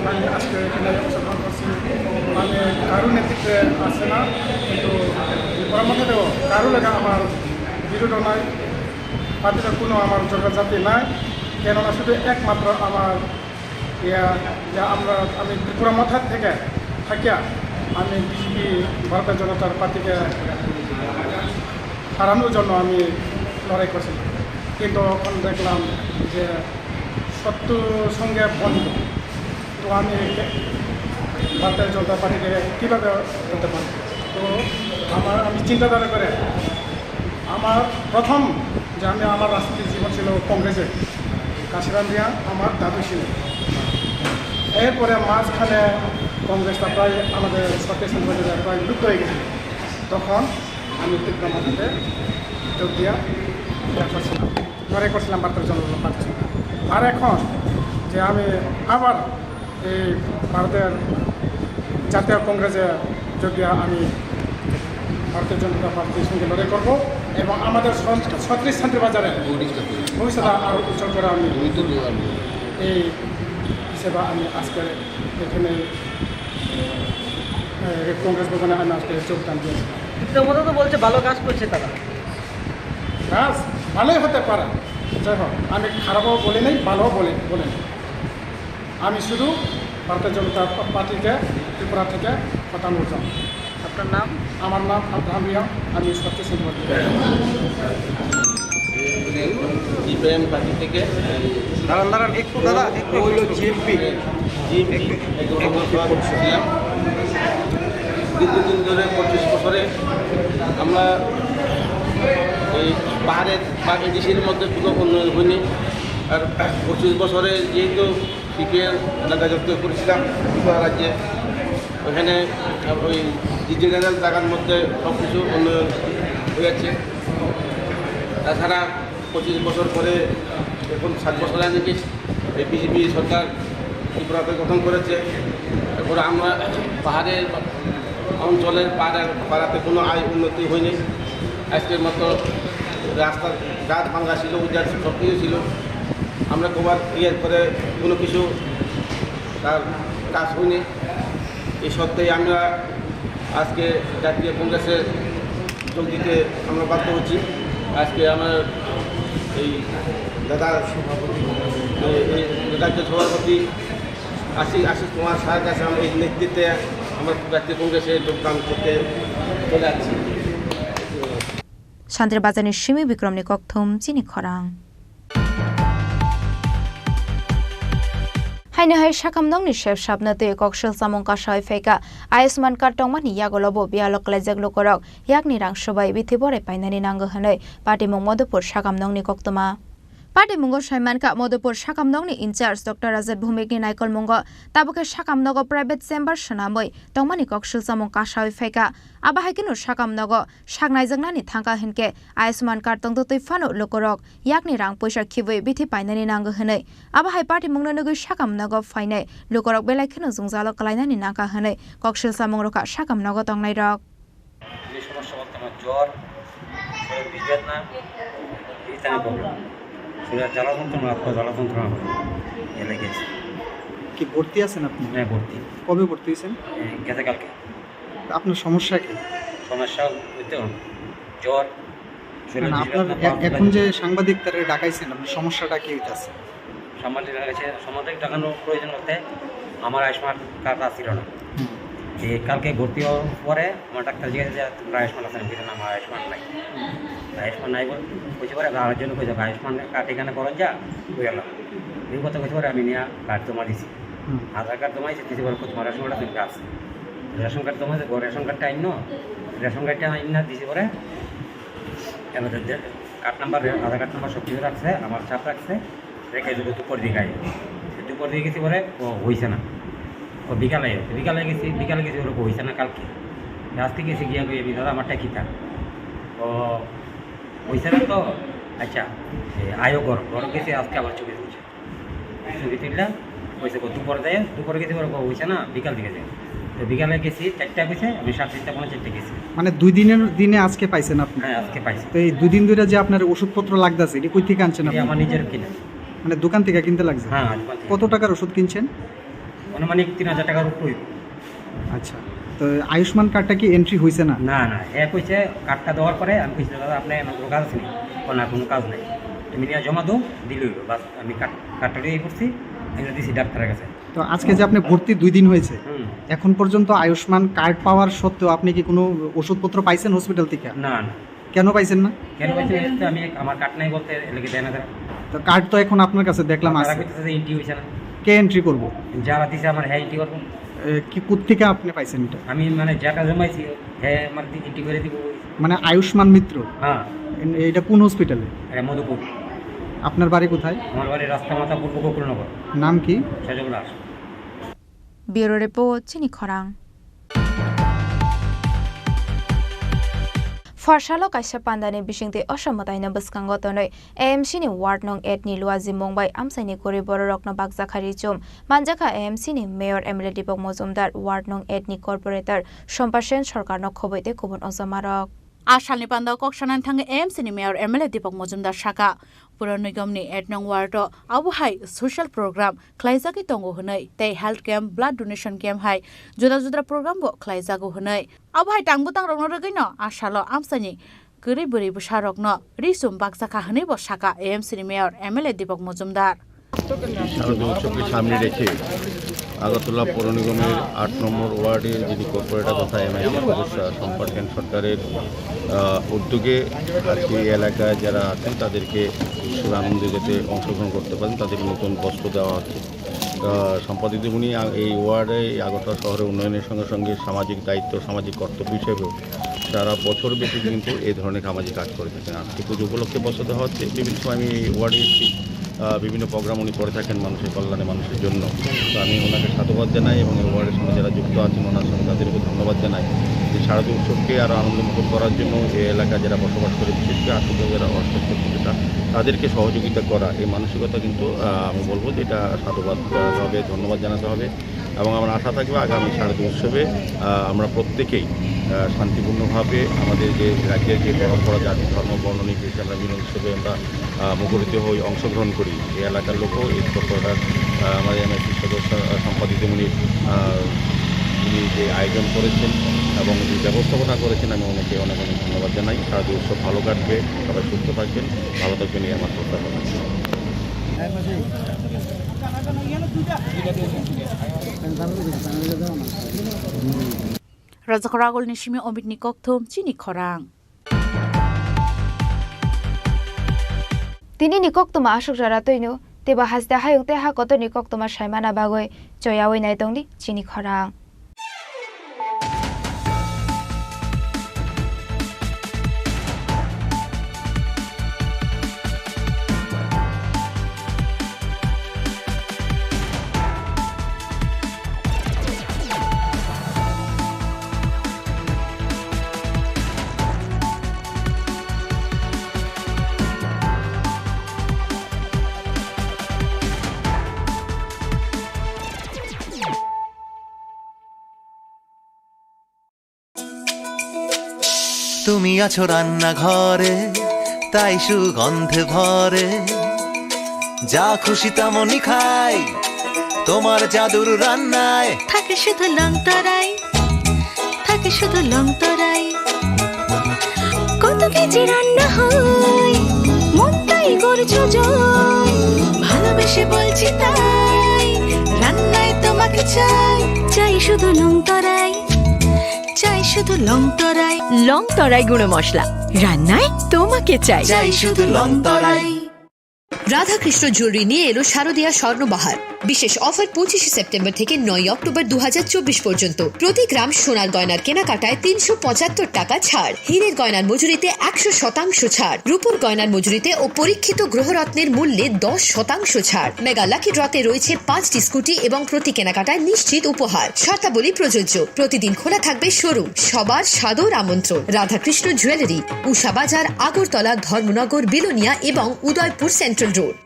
আমি আজকে এখানে অংশগ্রহণ করছি। মানে, কারো নেতৃত্বে আসে না, কিন্তু ত্রিপুরা মোর্চা থেকেও কারো লেখা আমার বিরোধ নাই, পার্টির কোনো আমার জনজাতি নাই, কেননা শুধু একমাত্র আমার ইয়া, যে আমরা, আমি ত্রিপুরা মথা থেকে থাকিয়া আমি বিজেপি, ভারতীয় জনতা পার্টিকে হারানোর জন্য আমি লড়াই করছি। কিন্তু এখন দেখলাম যে সত্য সঙ্গে বন্ধ, তো আমি ভারতীয় জনতা পার্টিকে কীভাবে করতে পারি? তো আমার, আমি চিন্তাধারা করে আমার প্রথম যে আমি, আমার রাজনীতি জীবন ছিল কংগ্রেসে, কাশিরাম রিয়া আমার দাদু ছিল। এরপরে মাঝখানে কংগ্রেসটা প্রায় আমাদের সরকারি সংগঠনে প্রায় লুপ্ত হয়ে গেছে। তখন আমি ত্রিপুরা মথা থেকে যোগ দিয়া ইয়া করছিলাম, লড়াই করছিলাম ভারতের জনতা পার্টি। আর এখন যে আমি আবার এই ভারতের জাতীয় কংগ্রেসে যোগ দিয়া আমি ভারতীয় জনতা পার্টির সঙ্গে লড়াই করব এবং আমাদের সন-, ছত্রিশ শান্তির বাজারে ভবিষ্যতে আরও উজ্জ্বল করে আমি এই হিসেবে আমি আজকে এখানে, এ, কংগ্রেস ভবনে আমি আজকে যোগদান দিয়েছি। ত্রিপুরা মথা তো বলছে ভালো কাজ করছে তারা। কাজ ভালোই হতে পারে, যাই হোক, আমি খারাপও বলি নাই, ভালোও বলি, বলি নাই। আমি শুধু ভারতীয় জনতা পার্টিকে ত্রিপুরা থেকে কথা বলতাম। আপনার নাম? আমার নাম আব্রাহাম রিয়াং, আমি সত্যি সিংহ। সিপিআইএম পার্টি থেকে দাঁড়ান দাঁড়ান একটু দাদা একটু হইল জিএমপি, জিএমপি ছিলাম। দীর্ঘদিন ধরে পঁচিশ বছরে আমরা এই পাহাড়ের বা এডিসির মধ্যে কোনো উন্নয়ন হয়নি। আর পঁচিশ বছরে যেহেতু সিপিএম এলাকা যুক্ত করেছিলাম ত্রিপুরা রাজ্যে, ওখানে ওই জেনারেল জায়গার মধ্যে সব কিছু উন্নয়ন হয়েছে। তাছাড়া পঁচিশ বছর পরে এখন সাত বছর আগে কি এই বিজেপি সরকার ত্রিপুরাতে গঠন করেছে। এখন আমরা পাহাড়ের অঞ্চলের পাড়ার পাড়াতে কোনো আয় উন্নতি হয়নি। আজকের মতো রাস্তাঘাট ভাঙা ছিল, উজাড় সব কিছু ছিল। আমরা কভার ক্লিয়ার করে কোনো কিছু তার কাজ হয়নি। এই সত্ত্বেই আমরা আজকে জাতীয় কংগ্রেসে যোগ দিতে আমরা বাধ্য হচ্ছি। আজকে আমার এই দাদা সভাপতি, এই রাজ্য সভাপতি আশিস আশিস কুমার স্যারের কাছে আমরা এই নেতৃত্বে আমরা জাতীয় কংগ্রেসে যোগদান করতে চলে যাচ্ছি। Sandra Bazani Simi Bikromni Kokthum Chini Khorang. Haino hai sakam nokni sep sapno twi koksil samung kasai phaikha. Ayushman card tongmani yagulo bo biyalo kwlaijak lukurok yakni rang swbai bithi borai painani nango hwnwi patimung Madhupur sakam nokni koktwma. Patimungo saimankha Madhupur sakam nokni in charge Doctor Rajat Bhumikni naikolmungo, tabukhe sakam nogo private chamber swnamwi tongmani koksil chamung kasawi phaikha. Abo hai kheno sakam nogo sak naijaknani thangkha hinkhe Ayushman card tongtwtwi phano lukurok yakni rang poisa khibwi bithi painani nango hwnwi. Abo hai patimungno nugwi sakam nogo phainai lukurok belai kheno jwngjalo kwlainani nangkha hwnwi koksil chamung rwkha sakam nogo tongnairok. যে সমস্যা বলতে আমার জ্বর, শরীর ভিজবে না, এই টাইপের প্রবলেম। শরীরে জ্বালা যন্ত্রণা, হাত পা জ্বালা যন্ত্রণা করে, এ লেগেছে। কি ভর্তি আছেন আপনি? হ্যাঁ, ভর্তি। কবে ভর্তি হয়েছেন? এই গেছে কালকে। আপনার সমস্যা কি? সমস্যা ওই তো জ্বর, শরীরে না, ভিজবে আপনার না, এ-, পা এখন যে সাংবাদিক তারা ডাকাইছেন, আপনার সমস্যাটা কি হইতাছে? সামাজিক কাছে সামাজিক দেখানোর প্রয়োজন বলতে আমার আয়ুষ্মান কার্ড ছিল না। হুম। এই কালকে ভর্তি হওয়ার পরে আমার ডাক্তার জিজ্ঞাসা যে, "তোমরা আয়ুষ্মান আছে নাকি?" না, "আমার আয়ুষ্মান নাই।" হুম। আয়ুষ্মান নাই বল-, বলছে, "পরে আরেকজন কইছে, আয়ুষ্মান কার্ড এখানে করেন যা, হয়ে গেল।" এই কথা কইছে, পরে আমি নিয়ে কার্ড জমা দিছি। হুম। আধার কার্ড জমা দিছি, দিছি পরে তোমার রেশন কার্ড আছে। রেশন কার্ড জমা দিছি, রেশন কার্ডটা আইন, রেশন কার্ডটা আইন না দিছি পরে, এবার যে কার্ড নাম্বার, আধার কার্ড নাম্বার সব কিছু রাখছে, আমার ছাপ রাখছে। রেখে দুপুর, দুপুর দিকে আই। দুপুর দিকে গেছি পরে ও হইছে না। ও বিকালে, বিকালে গেছি, বিকালে গেছি ওরকম হইছে না কালকে। আজকে গেছি গিয়া কই, "দাদা, আমারটা কিতা?" ও হইছে না তো, আচ্ছা, এ, আয়ো ঘর, ঘর গেছি আজকে আবার ছবি তুলছে। ছবি তুললাম, কইছে, "ও দুপুরে যাই, দুপুরে গেছি ওরকম হইছে না, বিকাল দিকে যাই।" তো বিকালে গেছি, চারটা কইছে, আমি সাড়ে চারটা, পৌনে চারটা গেছি। মানে দুই দিনের দিনে আজকে পাইছেন আপনি? হ্যাঁ, আজকে পাইছি। তো এই দুই দিন ধরে যে আপনার ওষুধপত্র লাগতেছে, এটা কই থেকে আনছেন এই আপনি? আমার নিজের কিনা। মানে দোকান থেকে কিনতে লাগছে? হ্যাঁ, দোকান থেকে। কত টাকার ওষুধ কিনছেন? আনুমানিক তিন হাজার টাকার উপরে হইব। আচ্ছা, তো আয়ুষ্মান কার্ডটা কি এন্ট্রি হইছে না? না, না, এ কইছে কার্ডটা দেওয়ার পরে আমি কইছি, "দাদা, আপনি আমার কোনো কাজ আছে নি?" ও, "না, কোনো কাজ নাই, তুমি নিয়ে জমা দাও, দিলে হইব।" বাস, আমি কার্ড, কার্ডটা নিয়ে করছি, আমি দিছি ডাক্তারের কাছে। তো আজকে যে আপনি ভর্তি দুই দিন হয়েছে, হুম। এখন পর্যন্ত আয়ুষ্মান কার্ড পাওয়ার সত্ত্বেও আপনি কি কোনো ওষুধপত্র পাইছেন হসপিটাল থেকে? না, না। কেন পাইছেন না? কেন পাইছেন? এই তো আমি এক-, আমার কার্ড নাই বলতে এলাকি দেয় না তারা। তো কার্ড তো এখন আপনার কাছে দেখলাম তারা আছে। কইতেছে যে এন্ট্রি হইছে না। কে এন্ট্রি করবো? যারা দিছে আমার হ্যাঁ এন্ট্রি করবো। এ, কি, কোত্থেকে আপনি পাইছেন এটা? আমি মানে যেটা জমাইছি, হ্যাঁ আমার দি-, এন্ট্রি করে দিব। মানে আয়ুষ্মান মিত্র? হ্যাঁ। এন-, এটা কোন হসপিটালে? এটা মধুপুর। আপনার বাড়ি কোথায়? আমার বাড়ি রাস্তা মাথা পূর্ব গোকুলনগর। নাম কি? সজল Das. Bureau Report, Chini Khorang. Phorsalo kaisa pandani bisingtwi osom mwtaino bwskango tonwi A M C ni ward nong eight ni Luaji mung bai amchaini kwrwi bororokno bakjakha richum. Manjakha A M C ni mayor M L A Deepak Mojumdar, ward nong eight ni corporator Sompa Sen Sarkarno khobwi tei kubun ojamarok. A salni pandao kok sanani thangwi A M C ni mayor M L A Deepak Mojumdar sakha, Pura Nigam ni eight nong ward o abo hai social program khlaijagwi tongo hwnwi tei health camp, blood donation camp hai juda juda program bo khlaijago hwnwi. Abo hai tang bwtang rokno rwgwino a salo amchaini kwrwi bwrwi bwsa rokno ri chum bakjakha hwnwi bo sakha A M C ni mayor M L A Deepak Mojumdar. শারদীয় উৎসবকে সামনে রেখে আগরতলা পৌর নিগমের আট নম্বর ওয়ার্ডের যিনি কর্পোরেটর তথা এমআইসি সদস্য সম্পর্কেন সরকারের, আহ, উদ্যোগে আজকে এই এলাকায় যারা আছেন তাদেরকে উৎসব আনন্দে যাতে অংশগ্রহণ করতে পারেন তাদের নতুন বস্ত্র দেওয়া হচ্ছে। আহ, সম্পাদিত উনি আ-, এই ওয়ার্ডে এই আগরতলা শহরের উন্নয়নের সঙ্গে সঙ্গে সামাজিক দায়িত্ব, সামাজিক কর্তব্য হিসেবেও সারা বছর ব্যাপী কিন্তু এই ধরনের সামাজিক কাজ করে থাকেন। আজকে পুজো উপলক্ষে বস্ত্র দেওয়া হচ্ছে। বিভিন্ন সময় আমি এই ওয়ার্ডে এসেছি, আহ, বিভিন্ন প্রোগ্রাম উনি করে থাকেন মানুষের কল্যাণে, মানুষের জন্য। তো আমি ওনাকে সাধুবাদ জানাই এবং এই ওয়ার্ডের সঙ্গে যারা যুক্ত আছেন ওনার সঙ্গে তাদেরকে ধন্যবাদ জানাই যে শারদীয় উৎসবকে আরও আনন্দমুখর করার জন্য এই এলাকা যারা বসবাস করে, বিশেষ করে আত্মীয় যারা অসুস্থ কিছুটা, তাদেরকে সহযোগিতা করা, এই মানসিকতা কিন্তু, আহ, আমি বলবো যে এটা সাধুবাদ জানাতে হবে, ধন্যবাদ জানাতে হবে। এবং আমার আশা থাকবে আগামী শারদীয় উৎসবে, আহ, আমরা প্রত্যেকেই, আহ, শান্তিপূর্ণভাবে আমাদের যে রাজ্যের যে পরম্পরা, জাতি, ধর্ম, বর্ণ নির্বিশেষে আমরা মিলন উৎসবে আমরা, আহ, মুখরিত হই, অংশগ্রহণ করি। এই এলাকার লোকও এই ছোট্টটার, আহ, আমাদের এমআইসি সদস্য, আহ, সম্পাদিত মুনির, আহ, উনি যে আয়োজন করেছেন এবং যে ব্যবস্থাপনা করেছেন, আমি ওনাকে অনেক অনেক ধন্যবাদ জানাই। শারদীয় উৎসব ভালো কাটবে, সবাই সুস্থ থাকবেন, ভালো থাকবেন, এই আমার প্রত্যাশা। Rajakhor Agol ni simi Omit ni kokthum chini khorang. Tini ni koktuma aswk jora twino, teibo haste hayung tei ha kotor ni koktuma saimana bagwi choyawi naitongdi chini khorang. তুমি আছো রান্নাঘরে, তাই সুগন্ধে ভরে। যা খুশি তেমনই খাই তোমার জাদুর রান্নায়। থাকে শুধু লংতরাই, থাকে শুধু লংতরাই। কত কেজি রান্না হয়, মনটাই করছো জয়। ভালোবেসে বলছি তাই, রান্নায় তোমাকে চাই। চাই শুধু লংতরাই, চাই শুধু লংতরাই। লংতরাই গুঁড়ো মশলা, রান্নায় তোমাকে চাই। চাই শুধু লংতরাই। রাধাকৃষ্ণ জুয়েলারি নিয়ে এলো শারদীয়া স্বর্ণবাহার। বিশেষ অফার পঁচিশে সেপ্টেম্বর থেকে নয় অক্টোবর দু হাজার চব্বিশ পর্যন্ত। প্রতি গ্রাম সোনার গয়নার কেনাকাটায় তিনশো পঁচাত্তর টাকা ছাড়, হীরের গয়নার মজুরিতে একশো শতাংশ ছাড়, রূপোর গয়নার মজুরিতে ও পরীক্ষিত গ্রহরত্নের মূল্যে দশ শতাংশ ছাড়। মেগা লাকি ড্রতে রয়েছে পাঁচটি স্কুটি এবং প্রতি কেনাকাটায় নিশ্চিত উপহার। শর্তাবলী প্রযোজ্য। প্রতিদিন খোলা থাকবে শোরুম। সবার সাদর আমন্ত্রণ। রাধাকৃষ্ণ জুয়েলারি, উষা বাজার, আগরতলা, ধর্মনগর, বিলোনিয়া এবং উদয়পুর সেন্ট্রাল রোড।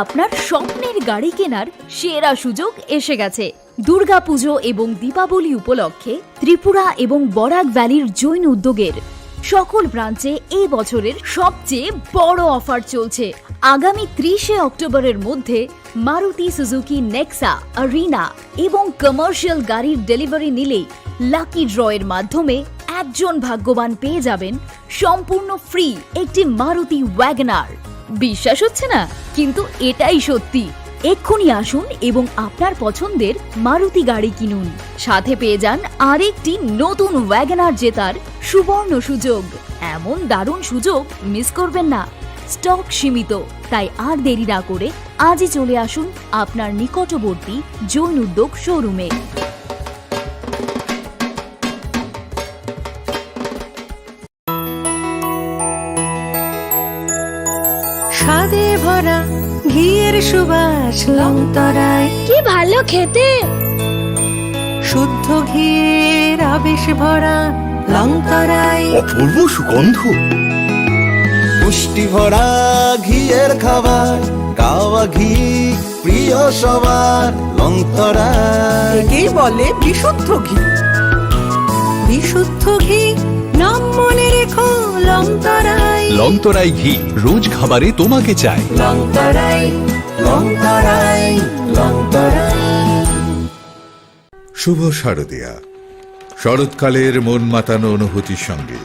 আপনার স্বপ্নের গাড়ি কেনার সেরা সুযোগ এসে গেছে। দুর্গাপুজো এবং দীপাবলি উপলক্ষে ত্রিপুরা এবং বরাক ভ্যালির জৈন উদ্যোগের সকল ব্রাঞ্চে এই বছরের সবচেয়ে বড় অফার চলছে। আগামী ত্রিশে অক্টোবরের মধ্যে মারুতি সুজুকি নেক্সা, আরিনা এবং কমার্শিয়াল গাড়ির ডেলিভারি নিলেই লাকি ড্রয়ের মাধ্যমে একজন ভাগ্যবান পেয়ে যাবেন সম্পূর্ণ ফ্রি একটি মারুতি ওয়াগনার। বিশ্বাস হচ্ছে না, কিন্তু এটাই সত্যি। এক্ষুনি আসুন এবং আপনার পছন্দের মারুতি গাড়ি কিনুন। সাথে পেয়ে যান আরেকটি নতুন ওয়াগনার জেতার সুবর্ণ সুযোগ। এমন দারুণ সুযোগ মিস করবেন না। স্টক সীমিত, তাই আর দেরি না করে আজই চলে আসুন আপনার নিকটবর্তী জৈন উদ্যোগ শোরুমে। স্বাদে ভরা ঘিয়ের সুবাস লংতরাই। কি ভালো খেতে। শুদ্ধ ঘিয়ের আবেশ ভরা লংতরাই। অপূর্ব সুগন্ধ। পুষ্টি ভরা ঘিয়ের খাবার, কাওয়া ঘি প্রিয় সবার লংতরাই। একেই বলে বিশুদ্ধ ঘি। বিশুদ্ধ ঘি, নাম মনে রেখো লংতরাই। লংতরাই ঘি, রোজ খাবারে তোমাকে চাই। লংতরাই, লংতরাই, লংতরাই। শুভ শারদীয়া। শরৎকালের মন মাতানো অনুভূতির সঙ্গে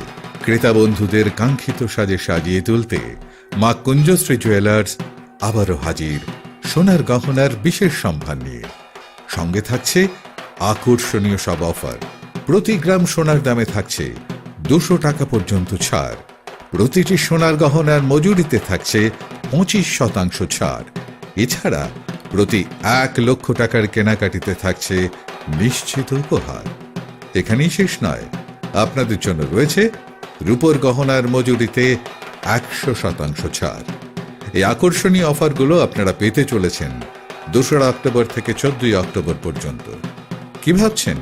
ক্রেতা বন্ধুদের কাঙ্ক্ষিত সাজে সাজিয়ে তুলতে মা কুঞ্জশ্রী জুয়েলার্স আবারও হাজির সোনার গহনার বিশেষ সম্ভার নিয়ে। সঙ্গে থাকছে আকর্ষণীয় সব অফার। প্রতি গ্রাম সোনার দামে থাকছে দুশো টাকা পর্যন্ত ছাড়। প্রতিটি সোনার গহনার মজুরিতে থাকছে পঁচিশ শতাংশ ছাড়। এছাড়া প্রতি এক লক্ষ টাকার কেনাকাটিতে থাকছে নিশ্চিত উপহার। এখানেই শেষ নয়, আপনাদের জন্য রয়েছে রূপোর গহনার মজুরিতে একশো শতাংশ ছাড়। এই আকর্ষণীয় অফারগুলো আপনারা পেতে চলেছেন দোসরা অক্টোবর থেকে চোদ্দই অক্টোবর পর্যন্ত। কি ভাবছেন?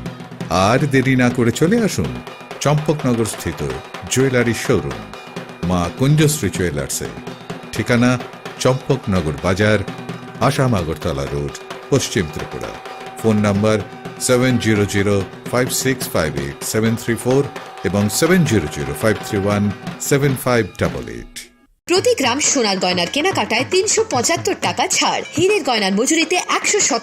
আর দেরি না করে চলে আসুন চম্পকনগর স্থিত জুয়েলারি শোরুম মা কুঞ্জশ্রী জুয়েলার্সে। ঠিকানা চম্পকনগর বাজার, আসাম আগরতলা রোড, পশ্চিম Tripura. Phone number seven zero zero five six five eight seven three four এবং seven zero zero five three one seven five double eight. প্রতি গ্রাম সোনার গয়নার কেনাকাটায় তিনশো পঁচাত্তর টাকা ছাড়, হীরের গয়নার মজুরিতে একশো